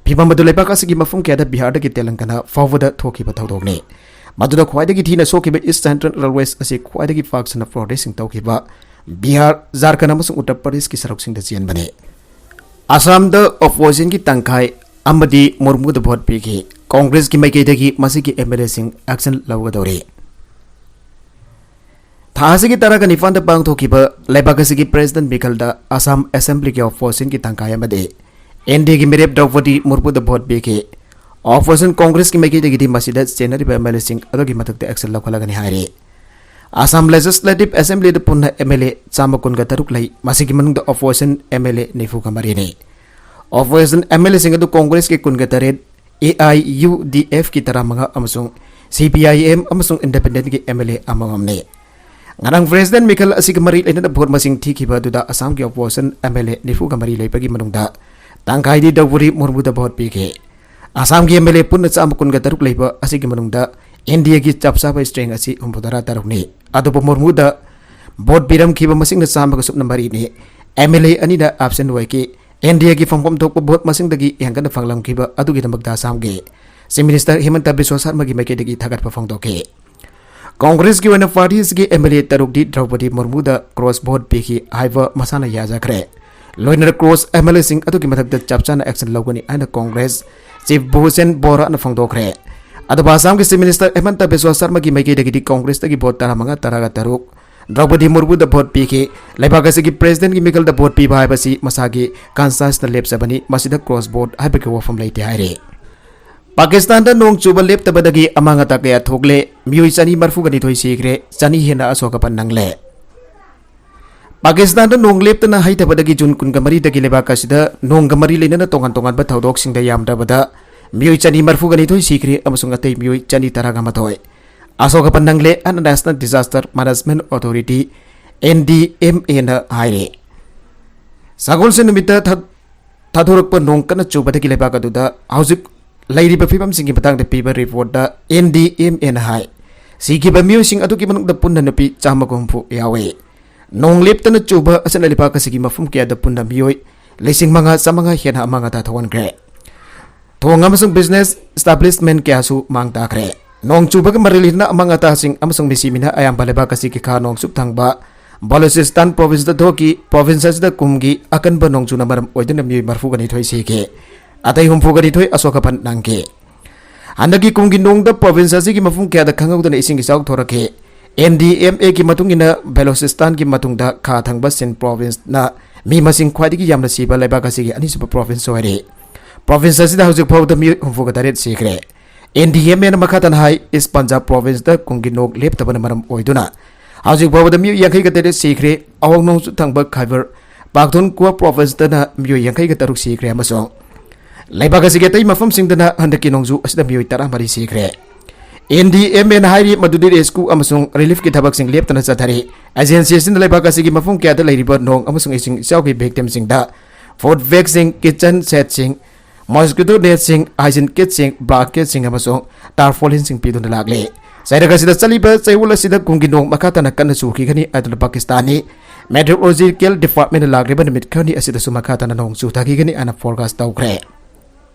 ꯐꯤꯚꯝ ꯑꯗꯨ ꯂꯩꯕꯥꯛ ꯑꯁꯤꯒꯤ ꯃꯐꯝ ꯀꯌꯥꯗ ꯕꯤꯍꯥꯔꯗꯒꯤ ꯇꯦꯂꯪꯒꯅꯥ ꯐꯥꯎꯕꯗ ꯊꯣꯛꯈꯤꯕ ꯊꯧꯗꯣꯛꯅꯤ꯫ ꯃꯗꯨꯗ ꯈ꯭ꯋꯥꯏꯗꯒꯤ ꯊꯤꯅ ꯁꯣꯛꯈꯤꯕ ꯏꯁ ꯁꯦꯟꯇ꯭ꯔꯦꯜ ꯔꯦꯜꯋꯦꯁ ꯑꯁꯤ ꯈ꯭ꯋꯥꯏꯗꯒꯤ ꯄꯥꯛ ꯁꯟꯅ ꯄ꯭ꯔꯣꯇꯦꯁꯁꯤꯡ ꯇꯧꯈꯤꯕ ꯕꯤꯍꯥꯔ, ꯖꯥꯔꯈꯟꯗ ꯑꯃꯁꯨꯡ ꯎꯠꯇꯔ ꯄ꯭ꯔꯗꯦꯁꯀꯤ ꯁꯔꯨꯛꯁꯤꯡꯗ ꯆꯦꯟꯕꯅꯤ꯫ ꯑꯁꯥꯝꯗ ꯑꯣꯄꯣꯖꯤꯁꯟꯒꯤ ꯇꯪꯈꯥꯏ ꯑꯃꯗꯤ ꯃꯨꯔꯃꯨꯗ ꯚꯣꯠ ꯄꯤꯈꯤ꯫ ꯀꯣꯡꯒ꯭ꯔꯦꯁꯀꯤ ꯃꯥꯏꯀꯩꯗꯒꯤ ꯃꯁꯤꯒꯤ ꯑꯦꯝ ꯑꯦꯜ ꯑꯦꯁꯤꯡ ꯑꯦꯛꯁꯟ ꯂꯧꯒꯗꯧꯔꯤ꯫ ꯊꯥ ꯑꯁꯤꯒꯤ ꯇꯔꯥꯒ ꯅꯤꯄꯥꯟꯗ ꯄꯥꯡꯊꯣꯛꯈꯤꯕ ꯂꯩꯕꯥꯛ ꯑꯁꯤꯒꯤ ꯄ꯭ꯔꯦꯁꯤꯗꯦꯟꯠ ꯃꯤꯈꯜꯗ ꯑꯁꯥꯝ ꯑꯦꯁꯦꯝꯕ꯭ꯂꯤꯒꯤ ꯑꯣꯄꯣꯖꯤꯁꯟꯒꯤ ꯇꯪꯈꯥꯏ ꯑꯃꯗꯤ ꯑꯦꯟ ꯗꯤ ꯑꯦꯒꯤ ꯃꯤꯔꯦꯞ ꯗ꯭ꯔꯧꯄꯗꯤ ꯃꯨꯔꯃꯨꯗ ꯚꯣꯠ ꯄꯤꯈꯤ꯫ ꯑꯣꯄꯣꯖꯤꯁꯟ ꯀꯣꯡꯒ꯭ꯔꯦꯁꯀꯤ ꯃꯥꯏꯀꯩꯗꯒꯤꯗꯤ ꯃꯁꯤꯗ ꯆꯦꯟꯅꯔꯤꯕ ꯑꯦꯝ ꯑꯦꯜ ꯑꯦꯁꯤꯡ ꯑꯗꯨꯒꯤ ꯃꯊꯛꯇ ꯑꯦꯛꯁꯟ ꯂꯧꯈꯠꯂꯒꯅꯤ ꯍꯥꯏꯔꯤ꯫ ꯑꯁꯥꯝ ꯂꯦꯖꯤꯁꯂꯦꯇꯤꯚ ꯑꯦꯁꯦꯝꯕ꯭ꯂꯤꯗ ꯄꯨꯟꯅ ꯑꯦꯝ ꯑꯦꯜ ꯑꯦ ꯆꯥꯝꯃ ꯀꯨꯟꯒ ꯇꯔꯨꯛ ꯂꯩ꯫ ꯃꯁꯤꯒꯤ ꯃꯅꯨꯡꯗ ꯑꯣꯄꯣꯖꯤꯁꯟ ꯑꯦꯝ ꯑꯦꯜ ꯑꯦ ꯅꯤꯐꯨꯒ ꯃꯔꯤꯅꯤ꯫ ꯑꯣꯄꯣꯖꯤꯁꯟ ꯑꯦꯝ ꯑꯦꯜ ꯑꯦꯁꯤꯡ ꯑꯗꯨ ꯀꯣꯡꯒ꯭ꯔꯦꯁꯀꯤ ꯀꯨꯟꯒ ꯇꯔꯦꯠ, ꯑꯦ ꯑꯥꯏ ꯌꯨ ꯗꯤ ꯑꯦꯐꯀꯤ ꯇꯔꯥꯃꯉꯥ ꯑꯃꯁꯨꯡ ꯁꯤ ꯄꯤ ꯑꯥꯏ ꯑꯦꯝ ꯑꯃꯁꯨꯡ ꯏꯟꯗꯤꯄꯦꯟꯗꯦꯟꯠꯀꯤ ꯑꯦꯝ ꯑꯦꯜ ꯑꯦ ꯑꯃꯃꯝꯅꯤ꯫ ꯉꯔꯥꯡ ꯄ꯭ꯔꯦꯁꯤꯗꯦꯟꯠ ꯃꯤꯈꯜ ꯑꯁꯤꯒ ꯃꯔꯤ ꯂꯩꯅꯅ ꯚꯣꯠ ꯃꯁꯤꯡ ꯊꯤꯈꯤꯕ ꯑꯗꯨꯗ ꯑꯁꯥꯝꯒꯤ ꯑꯣꯄꯣꯖꯤꯁꯟ ꯑꯦꯝ ꯑꯦꯜ ꯑꯦ ꯅꯤꯐꯨꯒ ꯃꯔꯤ ꯂꯩꯕꯒꯤ ꯃꯅꯨꯡꯗ ꯇꯪꯈꯥꯏꯗꯤ ꯗ꯭ꯔꯧꯄꯗꯤ ꯃꯨꯔꯃꯨꯗ ꯚꯣꯠ ꯄꯤꯈꯤ꯫ ꯑꯁꯥꯝꯒꯤ ꯑꯦꯝ ꯑꯦꯜ ꯑꯦ ꯄꯨꯟꯅ ꯆꯥꯝꯃ ꯀꯨꯟꯒ ꯇꯔꯨꯛ ꯂꯩꯕ ꯑꯁꯤꯒꯤ ꯃꯅꯨꯡꯗ ꯏꯟꯗꯤꯌꯥꯒꯤ ꯆꯞ ꯆꯥꯕ ꯁ꯭ꯇ꯭ꯔꯦꯡ ꯑꯁꯤ ꯍꯨꯝꯐꯨꯇꯔꯥ ꯇꯔꯨꯛꯅꯤ꯫ ꯑꯗꯨꯕꯨ ꯃꯨꯔꯃꯨꯗ ꯚꯣꯠ ꯄꯤꯔꯝꯈꯤꯕ ꯃꯁꯤꯡꯅ ꯆꯥꯝꯃꯒ ꯁꯨꯞꯅ ꯃꯔꯤꯅꯤ꯫ ꯑꯦꯝ ꯑꯦꯜ ꯑꯦ ꯑꯅꯤꯅ ꯑꯦꯕꯁꯦꯟꯠ ꯑꯣꯏꯈꯤ꯫ ꯏꯟꯗꯤꯌꯥꯒꯤ ꯐꯪꯐꯝ ꯊꯣꯛꯄ ꯚꯣꯠ ꯃꯁꯤꯡꯗꯒꯤ ꯍꯦꯟꯒꯠꯅ ꯐꯪꯂꯝꯈꯤꯕ ꯑꯗꯨꯒꯤꯗꯃꯛꯇ ꯑꯁꯥꯝꯒꯤ ꯆꯤꯐ ꯃꯤꯅꯤꯁꯇꯔ ꯍꯤꯃꯟꯇ ꯕꯤꯁ꯭ꯋ ꯁꯔꯃꯒꯤ ꯃꯥꯏꯀꯩꯗꯒꯤ ꯊꯥꯒꯠꯄ ꯐꯣꯡꯗꯣꯛꯈꯤ꯫ ꯀꯣꯡꯒ꯭ꯔꯦꯁꯀꯤ ꯑꯣꯏꯅ ꯄꯥꯔꯇꯤ ꯑꯁꯤꯒꯤ ꯑꯦꯝ ꯑꯦꯜ ꯑꯦ ꯇꯔꯨꯛꯇꯤ ꯗ꯭ꯔꯧꯄꯗꯤ ꯃꯨꯔꯃꯨꯗ ꯀ꯭ꯔꯣꯁ ꯚꯣꯠ ꯄꯤꯈꯤ ꯍꯥꯏꯕ ꯃꯁꯥꯅ ꯌꯥꯖꯈ꯭ꯔꯦ꯫ ꯂꯣꯏꯅꯅ ꯀ꯭ꯔꯣꯁ ꯑꯦꯝ ꯑꯦꯜ ꯑꯦꯁꯤꯡ ꯑꯗꯨꯒꯤ ꯃꯊꯛꯇ ꯆꯞ ꯆꯥꯅ ꯑꯦꯛꯁꯟ ꯂꯧꯒꯅꯤ ꯍꯥꯏꯅ ꯀꯣꯡꯒ꯭ꯔꯦꯁ ꯆꯤꯐ ꯚꯨꯁꯦꯟ ꯕꯣꯔꯥꯅ ꯐꯣꯡꯗꯣꯛꯈ꯭ꯔꯦ꯫ ꯑꯗꯨꯕꯨ ꯑꯁꯥꯝꯒꯤ ꯆꯤꯐ ꯃꯤꯅꯤꯁꯇꯔ ꯍꯤꯃꯟꯇ ꯕꯤꯁ꯭ꯋ ꯁꯔꯃꯒꯤ ꯃꯥꯏꯀꯩꯗꯒꯤꯗꯤ ꯀꯣꯡꯒ꯭ꯔꯦꯁꯇꯒꯤ ꯚꯣꯠ ꯇꯔꯥꯃꯉꯥ, ꯇꯔꯥꯒ ꯇꯔꯨꯛ, ꯗ꯭ꯔꯧꯄꯗꯤ ꯃꯨꯔꯃꯨꯗ ꯚꯣꯠ ꯄꯤꯈꯤ꯫ ꯂꯩꯕꯥꯛ ꯑꯁꯤꯒꯤ ꯄ꯭ꯔꯦꯁꯤꯗꯦꯟꯠꯀꯤ ꯃꯤꯈꯜꯗ ꯚꯣꯠ ꯄꯤꯕ ꯍꯥꯏꯕꯁꯤ ꯃꯁꯥꯒꯤ ꯀꯟꯁꯥꯏꯟꯁꯇ ꯂꯦꯞꯆꯕꯅꯤ, ꯃꯁꯤꯗ ꯀ꯭ꯔꯣꯁ ꯚꯣꯠ ꯍꯥꯏꯕꯒꯤ ꯋꯥꯐꯝ ꯂꯩꯇꯦ ꯍꯥꯏꯔꯤ꯫ ꯄꯥꯀꯤꯁꯇꯥꯟꯗ ꯅꯣꯡ ꯆꯨꯕ ꯂꯦꯞꯇꯕꯗꯒꯤ ꯑꯃꯥꯡ ꯑꯇꯥ ꯀꯌꯥ ꯊꯣꯛꯂꯦ, ꯃꯤꯑꯣꯏ ꯆꯅꯤ ꯃꯔꯐꯨꯒ ꯅꯤꯊꯣꯏ ꯁꯤꯈ꯭ꯔꯦ, ꯆꯅꯤ ꯍꯦꯟꯅ ꯑꯁꯣꯛ ꯑꯄꯟ ꯅꯪꯂꯦ꯫ ꯄꯥꯀꯤꯁꯇꯥꯟꯗ ꯅꯣꯡ ꯂꯦꯞꯇꯅ ꯍꯩꯊꯕꯗꯒꯤ ꯖꯨꯟ ꯀꯨꯟꯒ ꯃꯔꯤꯗꯒꯤ ꯂꯩꯕꯥꯛ ꯑꯁꯤꯗ ꯅꯣꯡꯒ ꯃꯔꯤ ꯂꯩꯅꯅ ꯇꯣꯉꯥꯟ ꯇꯣꯉꯥꯟꯕ ꯊꯧꯗꯣꯛꯁꯤꯡꯗ ꯌꯥꯝꯗ꯭ꯔꯕꯗ ꯃꯤꯑꯣꯏ ꯆꯅꯤ ꯃꯔꯐꯨꯒ ꯅꯤꯊꯣꯏ ꯁꯤꯈ꯭ꯔꯦ ꯑꯃꯁꯨꯡ ꯑꯇꯩ ꯃꯤꯑꯣꯏ ꯆꯅꯤ ꯇꯔꯥꯒ ꯃꯥꯊꯣꯏ ꯑꯁꯣꯛ ꯑꯄꯟ ꯅꯪꯂꯦ ꯍꯥꯏꯅ National Disaster Management Authority, N D M A ꯅ ꯍꯥꯏꯔꯤ꯫ ꯁꯒꯣꯜꯁꯦꯟ ꯅꯨꯃꯤꯠꯇ ꯊ-, ꯊꯥꯗꯣꯔꯛꯄ ꯅꯣꯡ ꯀꯟꯅ ꯆꯨꯕꯗꯒꯤ ꯂꯩꯕꯥꯛ ꯑꯗꯨꯗ ꯍꯧꯖꯤꯛ ꯂꯩꯔꯤꯕ ꯐꯤꯕꯝꯁꯤꯡꯒꯤ ꯃꯇꯥꯡꯗ ꯄꯤꯕ ꯔꯤꯄꯣꯔꯠꯇ N D M A ꯅ ꯍꯥꯏ, ꯁꯤꯈꯤꯕ ꯃꯤꯑꯣꯏꯁꯤꯡ ꯑꯗꯨꯒꯤ ꯃꯅꯨꯡꯗ ꯄꯨꯟꯅ ꯅꯨꯄꯤ ꯆꯥꯝꯃꯒ ꯍꯨꯝꯐꯨ ꯌꯥꯎꯏ꯫ ꯅꯣꯡ ꯂꯦꯞꯇꯅ ꯆꯨꯕ ꯑꯁꯤꯅ ꯂꯩꯕꯥꯛ ꯑꯁꯤꯒꯤ ꯃꯐꯝ ꯀꯌꯥꯗ ꯄꯨꯟꯅ ꯃꯤꯑꯣꯏ ꯂꯤꯁꯤꯡ ꯃꯉꯥ ꯆꯥꯝꯃꯉꯥ ꯍꯦꯟꯅ ꯑꯃꯥꯡ ꯑꯇꯥ ꯊꯣꯛꯍꯟꯈ꯭ꯔꯦ꯫ ꯊꯣꯡ ꯑꯃꯁꯨꯡ business establishment ꯀꯌꯥꯁꯨ ꯃꯥꯡ ꯇꯥꯈ꯭ꯔꯦ꯫ ꯅꯣꯡ ꯆꯨꯕꯒ ꯃꯔꯤ ꯂꯩꯅꯅ ꯑꯃꯥꯡ ꯑꯇꯥꯁꯤꯡ ꯑꯃꯁꯨꯡ ꯃꯤꯁꯤ ꯃꯤꯅ ꯑꯌꯥꯝꯕ ꯂꯩꯕꯥꯛ ꯑꯁꯤꯒꯤ ꯈꯥ ꯅꯣꯡꯆꯨꯞ ꯊꯪꯕ ꯕꯂꯨꯆꯤꯁꯇꯥꯟ province ꯇ ꯊꯣꯛꯈꯤ꯫ Province ꯑꯁꯤꯗ ꯀꯨꯝꯒꯤ ꯑꯀꯟꯕ ꯅꯣꯡꯖꯨꯅ ꯃꯔꯝ ꯑꯣꯏꯗꯨꯅ ꯃꯤꯑꯣꯏ ꯃꯔꯐꯨꯒ ꯅꯤꯊꯣꯏ ꯁꯤꯈꯤ꯫ ꯑꯇꯩ ꯍꯨꯝꯐꯨꯒ ꯅꯤꯊꯣꯏ ꯑꯁꯣꯛ ꯑꯄꯟ ꯅꯪꯈꯤ꯫ ꯍꯟꯗꯛꯀꯤ ꯀꯨꯝꯒꯤ ꯅꯣꯡꯗ province ꯑꯁꯤꯒꯤ ꯃꯐꯝ ꯀꯌꯥꯗ ꯈꯪꯍꯧꯗꯅ ꯏꯁꯤꯡ ꯏꯆꯥꯎ ꯊꯣꯔꯛꯈꯤ꯫ N D M A ꯒꯤ ꯃꯇꯨꯡ ꯏꯟꯅ, ꯕꯦꯂꯨꯆꯤꯁꯇꯥꯟꯒꯤ ꯃꯇꯨꯡꯗ ꯈꯥ ꯊꯪꯕ ꯁꯤꯟ province ꯅ ꯃꯤ ꯃꯁꯤꯡ ꯈ꯭ꯋꯥꯏꯗꯒꯤ ꯌꯥꯝꯅ ꯁꯤꯕ ꯂꯩꯕꯥꯛ ꯑꯁꯤꯒꯤ ꯑꯅꯤꯁꯨꯕ province ꯑꯣꯏꯔꯤ꯫ Province ꯑꯁꯤꯗ ꯍꯧꯖꯤꯛ ꯐꯥꯎꯕꯗ ꯃꯤꯑꯣꯏ ꯍꯨꯝꯐꯨꯒ ꯇꯔꯦꯠ ꯁꯤꯈ꯭ꯔꯦ꯫ N D M A ꯅ ꯃꯈꯥ ꯇꯥꯅ ꯍꯥꯏ, East Punjab province ꯇ ꯀꯨꯝꯒꯤ ꯅꯣꯡ ꯂꯦꯞꯇꯕꯅ ꯃꯔꯝ ꯑꯣꯏꯗꯨꯅ ꯍꯧꯖꯤꯛ ꯐꯥꯎꯕꯗ ꯃꯤꯑꯣꯏ ꯌꯥꯡꯈꯩꯒ ꯇꯔꯦꯠ ꯁꯤꯈ꯭ꯔꯦ꯫ ꯑꯋꯥꯡ ꯅꯣꯡꯆꯨꯞ ꯊꯪꯕ ꯈꯥꯏꯕꯔ ꯄꯥꯈꯇꯨꯟꯈ꯭ꯋꯥ province ꯇꯅ ꯃꯤꯑꯣꯏ ꯌꯥꯡꯈꯩꯒ ꯇꯔꯨꯛ ꯁꯤꯈ꯭ꯔꯦ ꯑꯃꯁꯨꯡ ꯂꯩꯕꯥꯛ ꯑꯁꯤꯒꯤ ꯑꯇꯩ ꯃꯐꯝꯁꯤꯡꯗꯅ ꯍꯟꯗꯛꯀꯤ ꯅꯣꯡꯖꯨ ꯑꯁꯤꯗ ꯃꯤꯑꯣꯏ ꯇꯔꯥꯃꯔꯤ ꯁꯤꯈ꯭ꯔꯦ꯫ N D M A ꯅ ꯍꯥꯏꯔꯤ ꯃꯗꯨꯗꯤ rescue ꯑꯃꯁꯨꯡ relief ꯀꯤ ꯊꯕꯛꯁꯤꯡ ꯂꯦꯞꯇꯅ ꯆꯠꯊꯔꯤ꯫ Agency ꯑꯁꯤꯅ ꯂꯩꯕꯥꯛ ꯑꯁꯤꯒꯤ ꯃꯐꯝ ꯀꯌꯥꯗ ꯂꯩꯔꯤꯕ ꯅꯣꯡ ꯑꯃꯁꯨꯡ ꯏꯁꯤꯡ ꯏꯆꯥꯎꯒꯤ victim ꯁꯤꯡꯗ food bag ꯁꯤꯡ, kitchen set ꯁꯤꯡ, mosquito net ꯁꯤꯡ, hygiene kit ꯁꯤꯡ, blanket ꯁꯤꯡ ꯑꯃꯁꯨꯡ tarpaulin ꯁꯤꯡ ꯄꯤꯗꯨꯅ ꯂꯥꯛꯂꯤ꯫ ꯆꯩꯔꯛ ꯑꯁꯤꯗ ꯆꯠꯂꯤꯕ ꯆꯌꯣꯜ ꯑꯁꯤꯗ ꯀꯨꯝꯒꯤ ꯅꯣꯡ ꯃꯈꯥ ꯇꯥꯅ ꯀꯟꯅ ꯆꯨꯈꯤꯒꯅꯤ ꯍꯥꯏꯗꯨꯅ Pakistan ꯒꯤ Meteorological Department ꯅ ꯂꯥꯛꯂꯤꯕ ꯅꯨꯃꯤꯠ ꯈꯔꯅꯤ ꯑꯁꯤꯗꯁꯨ ꯃꯈꯥ ꯇꯥꯅ ꯅꯣꯡ ꯆꯨꯊꯈꯤꯒꯅꯤ ꯍꯥꯏꯅ forecast ꯇꯧꯈ꯭ꯔꯦ꯫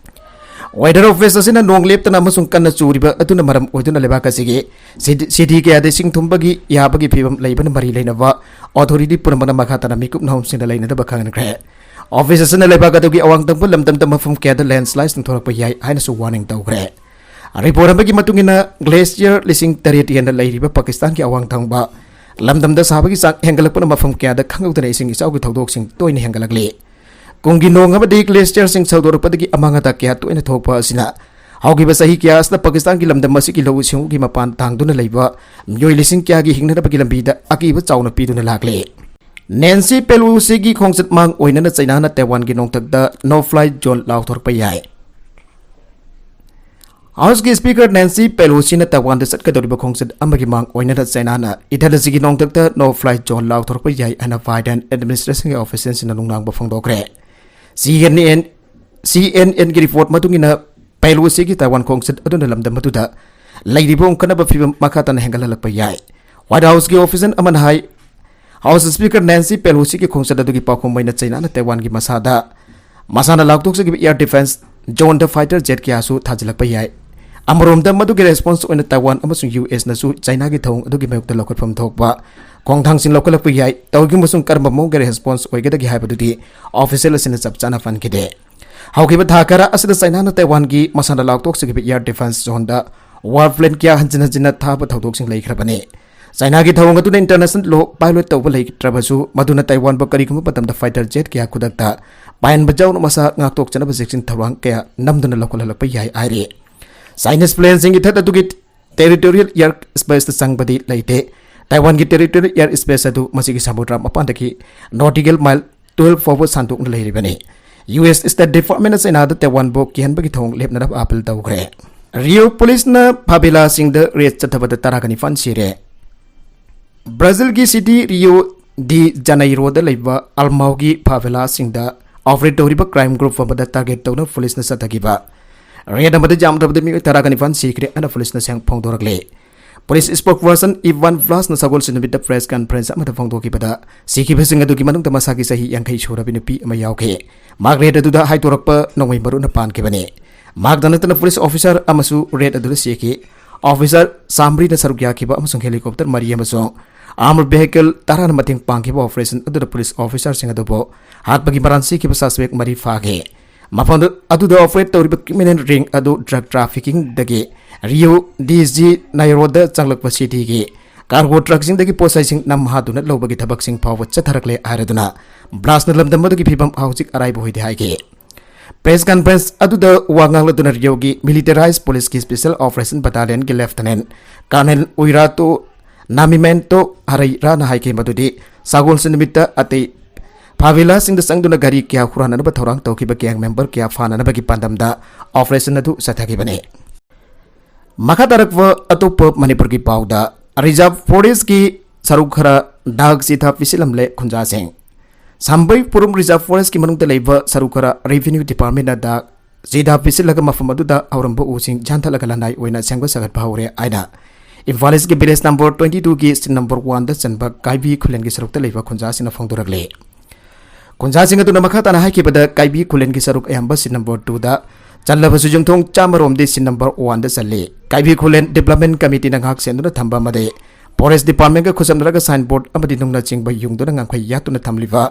Weather Office ꯑꯁꯤꯅ ꯅꯣꯡ ꯂꯦꯞꯇꯅ ꯑꯃꯁꯨꯡ ꯀꯟꯅ ꯆꯨꯔꯤꯕ ꯑꯗꯨꯅ ꯃꯔꯝ ꯑꯣꯏꯗꯨꯅ ꯂꯩꯕꯥꯛ ꯑꯁꯤꯒꯤ city, city ꯀꯌꯥꯗ ꯏꯁꯤꯡ ꯊꯨꯝꯕꯒꯤ ꯌꯥꯕꯒꯤ ꯐꯤꯕꯝ ꯂꯩꯕꯅ ꯃꯔꯤ ꯂꯩꯅꯕ authority ꯄꯨꯝꯅꯃꯛꯅ ꯃꯈꯥ ꯇꯥꯅ ꯃꯤꯀꯨꯞ ꯅꯍꯨꯝꯁꯤꯡꯗ ꯂꯩꯅꯗꯕ ꯈꯪꯍꯟꯈ꯭ꯔꯦ꯫ Office ꯑꯁꯤꯅ ꯂꯩꯕꯥꯛ ꯑꯗꯨꯒꯤ ꯑꯋꯥꯡ ꯊꯪꯕ ꯂꯝꯗꯝꯗ ꯃꯐꯝ ꯀꯌꯥꯗ landslide ꯁꯤꯡ ꯊꯣꯔꯛꯄ ꯌꯥꯏ ꯍꯥꯏꯅꯁꯨ warning ꯇꯧꯈ꯭ꯔꯦ꯫ Report ꯑꯃꯒꯤ ꯃꯇꯨꯡ ꯏꯟꯅ, glacier ꯂꯤꯁꯤꯡ ꯇꯔꯦꯠ ꯍꯦꯟꯅ ꯂꯩꯔꯤꯕ ꯄꯥꯀꯤꯁꯇꯥꯟꯒꯤ ꯑꯋꯥꯡ ꯊꯪꯕ ꯂꯝꯗꯝꯗ ꯁꯥꯕꯒꯤ ꯆꯥꯡ ꯍꯦꯟꯒꯠꯂꯛꯄꯅ ꯃꯐꯝ ꯀꯌꯥꯗ ꯈꯪꯍꯧꯗꯅ ꯏꯁꯤꯡ ꯏꯆꯥꯎꯒꯤ ꯊꯧꯗꯣꯛꯁꯤꯡ ꯇꯣꯏꯅ ꯍꯦꯟꯒꯠꯂꯛꯂꯤ꯫ ꯀꯨꯝꯒꯤ ꯅꯣꯡ ꯑꯃꯗꯤ ꯒ꯭ꯂꯦꯁꯤꯌꯔꯁꯤꯡ ꯁꯧꯗꯣꯔꯛꯄꯗꯒꯤ ꯑꯃꯥꯡ ꯑꯇꯥ ꯀꯌꯥ ꯇꯣꯏꯅ ꯊꯣꯛꯄ ꯑꯁꯤꯅ ꯍꯧꯈꯤꯕ ꯆꯍꯤ ꯀꯌꯥ ꯑꯁꯤꯗ ꯄꯥꯀꯤꯁꯇꯥꯟꯒꯤ ꯂꯝꯗꯝ ꯑꯁꯤꯒꯤ ꯂꯧꯎ ꯁꯤꯡꯎꯒꯤ ꯃꯄꯥꯟ ꯊꯥꯡꯗꯨꯅ ꯂꯩꯕ ꯃꯤꯑꯣꯏ ꯂꯤꯁꯤꯡ ꯀꯌꯥꯒꯤ ꯍꯤꯡꯅꯅꯕꯒꯤ ꯂꯝꯕꯤꯗ ꯑꯀꯤꯕ ꯆꯥꯎꯅ ꯄꯤꯗꯨꯅ ꯂꯥꯛꯂꯤ꯫ ꯅꯦꯟꯁꯤ ꯄꯦꯂꯣꯁꯤꯒꯤ ꯈꯣꯡꯆꯠ ꯃꯥꯡ ꯑꯣꯏꯅꯅ ꯆꯩꯅꯥꯅ ꯇꯥꯏꯋꯥꯟꯒꯤ ꯅꯣꯡꯊꯛꯇ no fly zone ꯂꯥꯎꯊꯣꯔꯛꯄ ꯌꯥꯏ꯫ ꯍꯥꯎꯁꯀꯤ ꯁ꯭ꯄꯤꯀꯔ ꯅꯦꯟꯁꯤ ꯄꯦꯂꯣꯁꯤꯅ ꯇꯥꯏꯋꯥꯟꯗ ꯆꯠꯀꯗꯧꯔꯤꯕ ꯈꯣꯡꯆꯠ ꯑꯃꯒꯤ ꯃꯥꯡ ꯑꯣꯏꯅꯅ ꯆꯩꯅꯥꯅ ꯏꯊꯠ ꯑꯁꯤꯒꯤ ꯅꯣꯡꯊꯛꯇ no fly zone ꯂꯥꯎꯊꯣꯔꯛꯄ ꯌꯥꯏ ꯍꯥꯏꯅ ꯕꯥꯏꯗꯦꯟ ꯑꯦꯗꯃꯤꯅꯤꯁꯇ꯭ꯔꯦꯁꯟꯒꯤ ꯑꯣꯐꯤꯁꯤꯌꯦꯜꯁꯤꯡꯅ ꯅꯨꯡꯅꯥꯡꯕ ꯐꯣꯡꯗꯣꯛꯈ꯭ꯔꯦ꯫ C N N, C N ꯑꯦꯟꯒꯤ ꯔꯤꯄꯣꯔꯠ ꯃꯇꯨꯡ ꯏꯟꯅ, ꯄꯦꯂꯣꯁꯤꯒꯤ ꯇꯥꯏꯋꯥꯟ ꯈꯣꯡꯆꯠ ꯑꯗꯨꯅ ꯂꯝꯗꯝ ꯑꯗꯨꯗ ꯂꯩꯔꯤꯕ ꯎꯪꯈꯠꯅꯕ ꯐꯤꯕꯝ ꯃꯈꯥ ꯇꯥꯅ ꯍꯦꯟꯒꯠꯍꯜꯂꯛꯄ ꯌꯥꯏ꯫ ꯋꯥꯏꯠ ꯍꯥꯎꯁꯀꯤ ꯑꯣꯐꯤꯁꯤꯌꯦꯜ ꯑꯃꯅ ꯍꯥꯏ, ꯍꯥꯎꯁ ꯁ꯭ꯄꯤꯀꯔ ꯅꯦꯟꯁꯤ ꯄꯦꯂꯣꯁꯤꯒꯤ ꯈꯣꯡꯆꯠ ꯑꯗꯨꯒꯤ ꯄꯥꯎꯈꯨꯝ ꯑꯣꯏꯅ ꯆꯩꯅꯥꯅ ꯇꯥꯏꯋꯥꯟꯒꯤ ꯃꯁꯥꯗ, ꯃꯁꯥꯅ ꯂꯥꯎꯊꯣꯛꯆꯈꯤꯕ air defense zoneꯗ fighter jet ꯀꯌꯥꯁꯨ ꯊꯥꯖꯤꯜꯂꯛꯄ ꯌꯥꯏ꯫ ꯑꯃꯔꯣꯝꯗ, ꯃꯗꯨꯒꯤ response ꯑꯣꯏꯅ ꯇꯥꯏꯋꯥꯟ ꯑꯃꯁꯨꯡ ꯌꯨ ꯑꯦꯁꯅꯁꯨ ꯆꯩꯅꯥꯒꯤ ꯊꯧꯑꯣꯡ ꯑꯗꯨꯒꯤ ꯃꯥꯌꯣꯛꯇ ꯂꯧꯈꯠꯐꯝ ꯊꯣꯛꯄ ꯈꯣꯡꯊꯥꯡꯁꯤꯡ ꯂꯧꯈꯠꯂꯛꯄ ꯌꯥꯏ꯫ ꯇꯧꯈꯤꯕ ꯑꯃꯁꯨꯡ ꯀꯔꯝꯕ ꯃꯑꯣꯡꯒꯤ response ꯑꯣꯏꯒꯗꯒꯦ ꯍꯥꯏꯕꯗꯨꯗꯤ ꯑꯣꯐꯤꯁꯤꯌꯦꯜ ꯑꯁꯤꯅ ꯆꯞ ꯆꯥꯅ ꯄꯟꯈꯤꯗꯦ꯫ ꯍꯧꯈꯤꯕ ꯊꯥ ꯈꯔ ꯑꯁꯤꯗ ꯆꯩꯅꯥꯅ ꯇꯥꯏꯋꯥꯟꯒꯤ ꯃꯁꯥꯅ ꯂꯥꯎꯊꯣꯛꯆꯈꯤꯕ air defense zoneꯗ war plane ꯀꯌꯥ ꯍꯟꯖꯤꯟ ꯍꯟꯖꯤꯟꯅ ꯊꯥꯕ ꯊꯧꯗꯣꯛꯁꯤꯡ ꯂꯩꯈ꯭ꯔꯕꯅꯤ꯫ ꯆꯩꯅꯥꯒꯤ ꯊꯧꯑꯣꯡ ꯑꯗꯨꯅ international law violate ꯇꯧꯕ ꯂꯩꯇ꯭ꯔꯕꯁꯨ, ꯃꯗꯨꯅ ꯇꯥꯏꯋꯥꯟꯕꯨ ꯀꯔꯤꯒꯨꯝꯕ ꯃꯇꯝꯗ fighter jet ꯀꯌꯥ ꯈꯨꯗꯛꯇ ꯄꯥꯏꯍꯟꯕ ꯌꯥꯎꯅ ꯃꯁꯥ ꯉꯥꯛꯊꯣꯛꯆꯅꯕ ꯆꯦꯛꯁꯤꯟ ꯊꯧꯔꯥꯡ ꯀꯌꯥ ꯅꯝꯗꯨꯅ ꯂꯧꯈꯠꯍꯜꯂꯛꯄ ꯌꯥꯏ ꯍꯥꯏꯔꯤ꯫ ꯆꯥꯏꯅꯤꯁ planeꯁꯤꯡ ꯏꯊꯠ ꯑꯗꯨꯒꯤ territorial air spaceꯇ ꯆꯪꯕꯗꯤ ꯂꯩꯇꯦ꯫ ꯇꯥꯏꯋꯥꯟꯒꯤ territorial air space ꯑꯗꯨ ꯃꯁꯤꯒꯤ ꯁꯃꯨꯗ꯭ꯔ ꯃꯄꯥꯟꯗꯒꯤ nautical mile twelve ꯐꯥꯎꯕ ꯁꯟꯗꯣꯛꯅ ꯂꯩꯔꯤꯕꯅꯤ꯫ ꯌꯨ ꯑꯦꯁ State Departmentꯅ ꯆꯩꯅꯥꯗ ꯇꯥꯏꯋꯥꯟꯕꯨ ꯀꯤꯍꯟꯕꯒꯤ ꯊꯧꯑꯣꯡ ꯂꯦꯞꯅꯅꯕ appeal ꯇꯧꯈ꯭ꯔꯦ꯫ ꯔꯤꯑꯣ ꯄꯨꯂꯤꯁꯅ ꯐꯥꯕꯦꯂꯥꯁꯤꯡꯗ raid ꯆꯠꯊꯕꯗ ꯇꯔꯥꯒ ꯅꯤꯄꯥꯟ ꯁꯤꯔꯦ꯫ ꯕ꯭ꯔꯥꯖꯤꯜꯒꯤ city Rio de Janeiroꯗ ꯂꯩꯕ ꯑꯜꯃꯥꯎꯒꯤ ꯐꯥꯕꯦꯂꯥꯁꯤꯡꯗ operate ꯇꯧꯔꯤꯕ crime group ꯑꯃꯗ target ꯇꯧꯅ ꯄꯨꯂꯤꯁꯅ ꯆꯠꯊꯈꯤꯕ raid ꯑꯃꯗ ꯌꯥꯝꯗ꯭ꯔꯕꯗ ꯃꯤꯑꯣꯏ ꯇꯔꯥꯒ ꯅꯤꯄꯥꯟ ꯁꯤꯈ꯭ꯔꯦ ꯍꯥꯏꯅ ꯄꯨꯂꯤꯁꯅ ꯁꯦꯡ ꯐꯣꯡꯗꯣꯔꯛꯂꯦ꯫ ꯄꯨꯂꯤꯁ spokesperson Ivan Vlasꯅ ꯁꯒꯣꯜꯁꯦꯟ ꯅꯨꯃꯤꯠꯇ press conference ꯑꯃꯗ ꯐꯣꯡꯗꯣꯛꯈꯤꯕꯗ, ꯁꯤꯈꯤꯕꯁꯤꯡ ꯑꯗꯨꯒꯤ ꯃꯅꯨꯡꯗ ꯃꯁꯥꯒꯤ ꯆꯍꯤ ꯌꯥꯡꯈꯩ ꯁꯨꯔꯕꯤ ꯅꯨꯄꯤ ꯑꯃ ꯌꯥꯎꯈꯤ꯫ ꯃꯍꯥꯛ raid ꯑꯗꯨꯗ ꯍꯥꯏꯗꯣꯔꯛꯄ ꯅꯣꯡꯃꯩ ꯃꯔꯨꯅ ꯄꯥꯟꯈꯤꯕꯅꯤ꯫ ꯃꯍꯥꯛꯇ ꯅꯠꯇꯅ ꯄꯨꯂꯤꯁ officer ꯑꯃꯁꯨ raid ꯑꯗꯨꯗ ꯁꯤꯈꯤ꯫ Officer ꯆꯥꯃꯔꯤꯅ ꯁꯔꯨꯛ ꯌꯥꯈꯤꯕ ꯑꯃꯁꯨꯡ helicopter ꯃꯔꯤ ꯑꯃꯁꯨꯡ armored vehicle ꯇꯔꯥꯅ ꯃꯇꯦꯡ ꯄꯥꯡꯈꯤꯕ operation ꯑꯗꯨꯗ ꯄꯨꯂꯤꯁ officerꯁꯤꯡ ꯑꯗꯨꯕꯨ ꯍꯥꯠꯄꯒꯤ ꯃꯔꯥꯜ ꯁꯤꯈꯤꯕ suspect ꯃꯔꯤ ꯐꯥꯈꯤ꯫ ꯃꯐꯝ ꯑꯗꯨꯗ operate ꯇꯧꯔꯤꯕ criminal ring ꯑꯗꯨ drug traffickingꯗꯒꯤ Rio de Janeiroꯗ ꯆꯪꯂꯛꯄ cityꯒꯤ ꯀꯥꯔꯒꯣ ꯇ꯭ꯔꯛꯁꯤꯡꯗꯒꯤ ꯄꯣꯠꯆꯩꯁꯤꯡ ꯅꯝ ꯍꯥꯗꯨꯅ ꯂꯧꯕꯒꯤ ꯊꯕꯛꯁꯤꯡ ꯐꯥꯎꯕ ꯆꯠꯊꯔꯛꯂꯦ ꯍꯥꯏꯔꯗꯨꯅ ꯕ꯭ꯂꯥꯁꯅ ꯂꯝꯗꯝ ꯑꯗꯨꯒꯤ ꯐꯤꯕꯝ ꯍꯧꯖꯤꯛ ꯑꯔꯥꯏꯕ ꯑꯣꯏꯗꯦ ꯍꯥꯏꯈꯤ꯫ ꯄ꯭ꯔꯦꯁ ꯀꯟꯐꯔꯦꯟꯁ ꯑꯗꯨꯗ ꯋꯥ ꯉꯥꯡꯂꯗꯨꯅ ꯔꯤꯌꯣꯒꯤ ꯃꯤꯂꯤꯇꯔꯥꯏꯖ ꯄꯨꯂꯤꯁꯀꯤ ꯁ꯭ꯄꯦꯁꯦꯜ ꯑꯣꯄꯔꯦꯁꯟ ꯕꯇꯥꯂꯤꯌꯟꯒꯤ ꯂꯦꯐꯇꯤꯅꯦꯟꯠ ꯀꯔꯅꯦꯜ ꯎꯏꯔꯥꯇꯣ ꯅꯥꯃꯤꯃꯦꯟꯇꯣ ꯍꯔꯩꯔꯥꯅ ꯍꯥꯏꯈꯤ ꯃꯗꯨꯗꯤ ꯁꯒꯣꯜꯁꯦꯟ ꯅꯨꯃꯤꯠꯇ ꯑꯇꯩ ꯐꯥꯚꯦꯂꯥꯁꯤꯡꯗ ꯆꯪꯗꯨꯅ ꯒꯥꯔꯤ ꯀꯌꯥ ꯍꯨꯔꯥꯟꯅꯅꯕ ꯊꯧꯔꯥꯡ ꯇꯧꯈꯤꯕ ꯒꯦꯡ ꯃꯦꯝꯕꯔ ꯀꯌꯥ ꯐꯥꯅꯅꯕꯒꯤ ꯄꯥꯟꯗꯝꯗ ꯑꯣꯄꯔꯦꯁꯟ ꯑꯗꯨ ꯆꯠꯊꯈꯤꯕꯅꯤ꯫ ꯃꯈꯥ ꯇꯥꯔꯛꯄ ꯑꯇꯣꯞꯄ ꯃꯅꯤꯄꯨꯔꯒꯤ ꯄꯥꯎꯗ, ꯔꯤꯖꯥꯔꯚ ꯐꯣꯔꯦꯁ꯭ꯠꯀꯤ ꯁꯔꯨꯛ ꯈꯔ ꯗꯥꯒ ꯆꯤꯊꯥ ꯄꯤꯁꯤꯜꯂꯝꯂꯦ ꯈꯨꯟꯖꯥꯁꯤꯡ꯫ ꯁꯝꯕꯩ ꯄꯨꯔꯨꯝ ꯔꯤꯖꯥꯔꯚ ꯐꯣꯔꯦꯁ꯭ꯠꯀꯤ ꯃꯅꯨꯡꯗ ꯂꯩꯕ ꯁꯔꯨꯛ ꯈꯔ ꯔꯦꯚꯤꯅ꯭ꯌꯨ ꯗꯤꯄꯥꯔꯠꯃꯦꯟꯠꯅ ꯗꯥꯒ ꯆꯤꯊꯥ ꯄꯤꯁꯤꯜꯂꯒ ꯃꯐꯝ ꯑꯗꯨꯗ ꯍꯧꯔꯝꯕ ꯎꯁꯤꯡ ꯌꯥꯟꯊꯠꯂꯒ ꯂꯅꯥꯏ ꯑꯣꯏꯅ ꯁꯦꯝꯒꯠ ꯁꯥꯒꯠꯄ ꯍꯧꯔꯦ ꯍꯥꯏꯅ ꯏꯝꯐꯥꯜ ꯏꯁ꯭ꯠꯀꯤ ꯚꯤꯂꯦꯖ ꯅꯝꯕꯔ twenty twoꯒꯤ ꯁꯤꯠ ꯅꯝꯕꯔ oneꯗ ꯆꯟꯕ ꯀꯥꯏꯕꯤ ꯈꯨꯂꯦꯟꯒꯤ ꯁꯔꯨꯛꯇ ꯂꯩꯕ ꯈꯨꯟꯖꯥꯁꯤꯡꯅ ꯐꯣꯡꯗꯣꯔꯛꯂꯤ꯫ ꯈꯨꯟꯖꯥꯁꯤꯡ ꯑꯗꯨꯅ ꯃꯈꯥ ꯇꯥꯅ ꯍꯥꯏꯈꯤꯕꯗ, ꯀꯥꯏꯕꯤ ꯈꯨꯂꯦꯟꯒꯤ ꯁꯔꯨꯛ ꯑꯌꯥꯝꯕ ꯁꯤꯠ ꯅꯝꯕꯔ twoꯗ ꯆꯜꯂꯕꯁꯨ ꯌꯨꯝꯊꯣꯡ ꯆꯥꯝꯃ ꯔꯣꯝꯗꯤ ꯁꯤꯠ ꯅꯝꯕꯔ oneꯗ ꯆꯜꯂꯤ꯫ ꯀꯥꯏꯕꯤ ꯈꯨꯂꯦꯟ ꯗꯤꯕ꯭ꯂꯞꯃꯦꯟꯠ ꯀꯃꯤꯇꯤꯅ ꯉꯥꯛ ꯁꯦꯟꯗꯨꯅ ꯊꯝꯕ ꯑꯃꯗꯤ ꯐꯣꯔꯦꯁ꯭ꯠ ꯗꯤꯄꯥꯔꯠꯃꯦꯟꯠꯀ ꯈꯨꯠꯁꯝꯅꯔꯒ ꯁꯥꯏꯟꯕꯣꯔꯗ ꯑꯃꯗꯤ ꯅꯨꯡꯅ ꯆꯤꯡꯕ ꯌꯨꯡꯗꯨꯅ ꯉꯝꯈꯩ ꯌꯥꯠꯇꯨꯅ ꯊꯝꯂꯤꯕ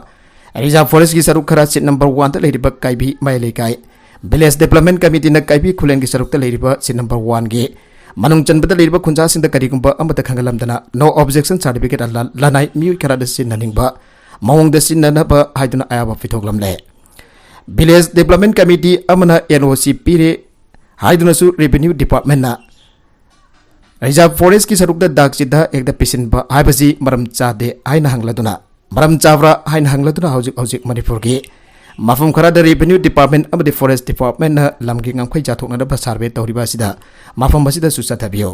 ꯔꯤꯖꯥꯔꯚ ꯐꯣꯔꯦꯁ꯭ꯠꯀꯤ ꯁꯔꯨꯛ ꯈꯔ ꯁꯤꯠ ꯅꯝꯕꯔ oneꯗ ꯂꯩꯔꯤꯕ ꯀꯥꯏꯕꯤ ꯃꯌꯥꯏ ꯂꯩꯀꯥꯏ ꯚꯤꯂꯦꯖ ꯗꯤꯕ꯭ꯂꯞꯃꯦꯟꯠ ꯀꯃꯤꯇꯤꯅ ꯀꯥꯏꯕꯤ ꯈꯨꯂꯦꯟꯒꯤ ꯁꯔꯨꯛꯇ ꯂꯩꯔꯤꯕ ꯁꯤꯠ ꯅꯝꯕꯔ oneꯒꯤ ꯃꯅꯨꯡ ꯆꯟꯕꯗ ꯂꯩꯔꯤꯕ ꯈꯨꯟꯖꯥꯁꯤꯡꯗ ꯀꯔꯤꯒꯨꯝꯕ ꯑꯃꯠꯇ ꯈꯪꯍꯜꯂꯝꯗꯅ no objection certificate ꯂ-, ꯂꯅꯥꯏ ꯃꯤꯑꯣꯏ ꯈꯔꯗ ꯁꯤꯖꯤꯟꯅꯅꯤꯡꯕ ꯃꯑꯣꯡꯗ ꯁꯤꯖꯤꯟꯅꯅꯕ ꯍꯥꯏꯗꯨꯅ ꯑꯌꯥꯕ ꯄꯤꯊꯣꯛꯂꯝꯂꯦ꯫ ꯚꯤꯂꯦꯖ ꯗꯤꯕ꯭ꯂꯞꯃꯦꯟꯠ ꯀꯃꯤꯇꯤ ꯑꯃꯅ NOC ꯄꯤꯔꯦ ꯍꯥꯏꯗꯨꯅꯁꯨ ꯔꯦꯚꯤꯅ꯭ꯌꯨ ꯗꯤꯄꯥꯔꯠꯃꯦꯟꯠꯅ ꯔꯤꯖꯥꯔꯚ ꯐꯣꯔꯦꯁ꯭ꯠꯀꯤ ꯁꯔꯨꯛꯇ ꯗꯥꯒ ꯆꯤꯊꯥ ꯍꯦꯛꯇ ꯄꯤꯁꯤꯟꯕ ꯍꯥꯏꯕꯁꯤ ꯃꯔꯝ ꯆꯥꯗꯦ ꯍꯥꯏꯅ ꯍꯪꯂꯗꯨꯅ, ꯃꯔꯝ ꯆꯥꯕ꯭ꯔꯥ ꯍꯥꯏꯅ ꯍꯪꯂꯗꯨꯅ ꯍꯧꯖꯤꯛ ꯍꯧꯖꯤꯛ ꯃꯅꯤꯄꯨꯔꯒꯤ ꯃꯐꯝ ꯈꯔꯗ ꯔꯦꯚꯤꯅ꯭ꯌꯨ ꯗꯤꯄꯥꯔꯠꯃꯦꯟꯠ ꯑꯃꯗꯤ ꯐꯣꯔꯦꯁ꯭ꯠ ꯗꯤꯄꯥꯔꯠꯃꯦꯟꯠꯅ ꯂꯝꯒꯤ ꯉꯝꯈꯩ ꯆꯥꯊꯣꯛꯅꯅꯕ ꯁꯔꯚꯦ ꯇꯧꯔꯤꯕ ꯑꯁꯤꯗ ꯃꯐꯝ ꯑꯁꯤꯗꯁꯨ ꯆꯠꯊꯕꯤꯌꯨ꯫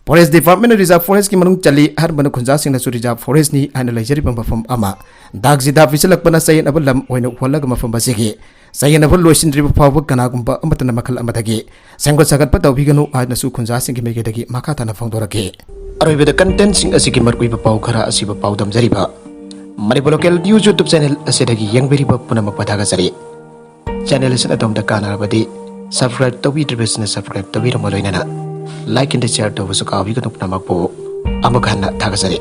ꯐꯣꯔꯦꯁ꯭ꯠ ꯗꯤꯄꯥꯔꯠꯃꯦꯟꯠꯅ ꯔꯤꯖꯥꯔꯚ ꯐꯣꯔꯦꯁ꯭ꯠꯀꯤ ꯃꯅꯨꯡ ꯆꯜꯂꯤ ꯍꯥꯏꯔꯝꯕꯅ ꯈꯨꯟꯖꯥꯁꯤꯡꯅꯁꯨ ꯔꯤꯖꯥꯔꯚ ꯐꯣꯔꯦꯁ꯭ꯠꯅꯤ ꯍꯥꯏꯅ ꯂꯩꯖꯔꯤꯕ ꯃꯐꯝ ꯑꯃ ꯗꯥꯒ ꯆꯤꯊꯥ ꯄꯤꯁꯤꯜꯂꯛꯄꯅ ꯆꯌꯦꯠꯅꯕ ꯂꯝ ꯑꯣꯏꯅ ꯎꯍꯜꯂꯒ ꯃꯐꯝ ꯑꯁꯤꯒꯤ ꯆꯌꯦꯠꯅꯕ ꯂꯣꯏꯁꯤꯟꯗ꯭ꯔꯤꯕ ꯐꯥꯎꯕ ꯀꯅꯥꯒꯨꯝꯕ ꯑꯃꯠꯇꯅ ꯃꯈꯜ ꯑꯃꯗꯒꯤ ꯁꯦꯝꯒꯠ ꯁꯥꯒꯠꯄ ꯇꯧꯕꯤꯒꯅꯨ ꯍꯥꯏꯅꯁꯨ ꯈꯨꯟꯖꯥꯁꯤꯡꯒꯤ ꯃꯥꯏꯀꯩꯗꯒꯤ ꯃꯈꯥ ꯇꯥꯅ ꯐꯣꯡꯗꯣꯔꯛꯈꯤ꯫ ꯑꯔꯣꯏꯕꯗ ꯀꯟꯇꯦꯟꯠꯁꯤꯡ ꯑꯁꯤꯒꯤ ꯃꯔꯨꯑꯣꯏꯕ ꯄꯥꯎ ꯈꯔ ꯑꯁꯤꯕꯨ ꯄꯥꯎꯗꯝꯖꯔꯤꯕ Manipur local news YouTube channel ꯑꯁꯤꯗꯒꯤ ꯌꯦꯡꯕꯤꯔꯤꯕ ꯄꯨꯝꯅꯃꯛꯄꯨ ꯊꯥꯒꯠꯆꯔꯤ꯫ ꯆꯦꯅꯦꯜ ꯑꯁꯤꯅ ꯑꯗꯣꯝꯗ ꯀꯥꯟꯅꯔꯕꯗꯤ ꯁꯕꯁꯀ꯭ꯔꯥꯏꯕ ꯇꯧꯕꯤꯗ꯭ꯔꯤꯕꯁꯤꯡꯅ ꯁꯕꯁꯀ꯭ꯔꯥꯏꯕ ꯇꯧꯕꯤꯔꯝꯕ ꯂꯣꯏꯅꯅ ꯂꯥꯏꯛ ꯑꯃꯗꯤ ꯁꯤꯌꯥꯔ ꯇꯧꯕꯁꯨ ꯀꯥꯎꯕꯤꯒꯅꯨ꯫ ꯄꯨꯝꯅꯃꯛꯄꯨ ꯑꯃꯨꯛ ꯍꯟꯅ ꯊꯥꯒꯠꯆꯔꯤ꯫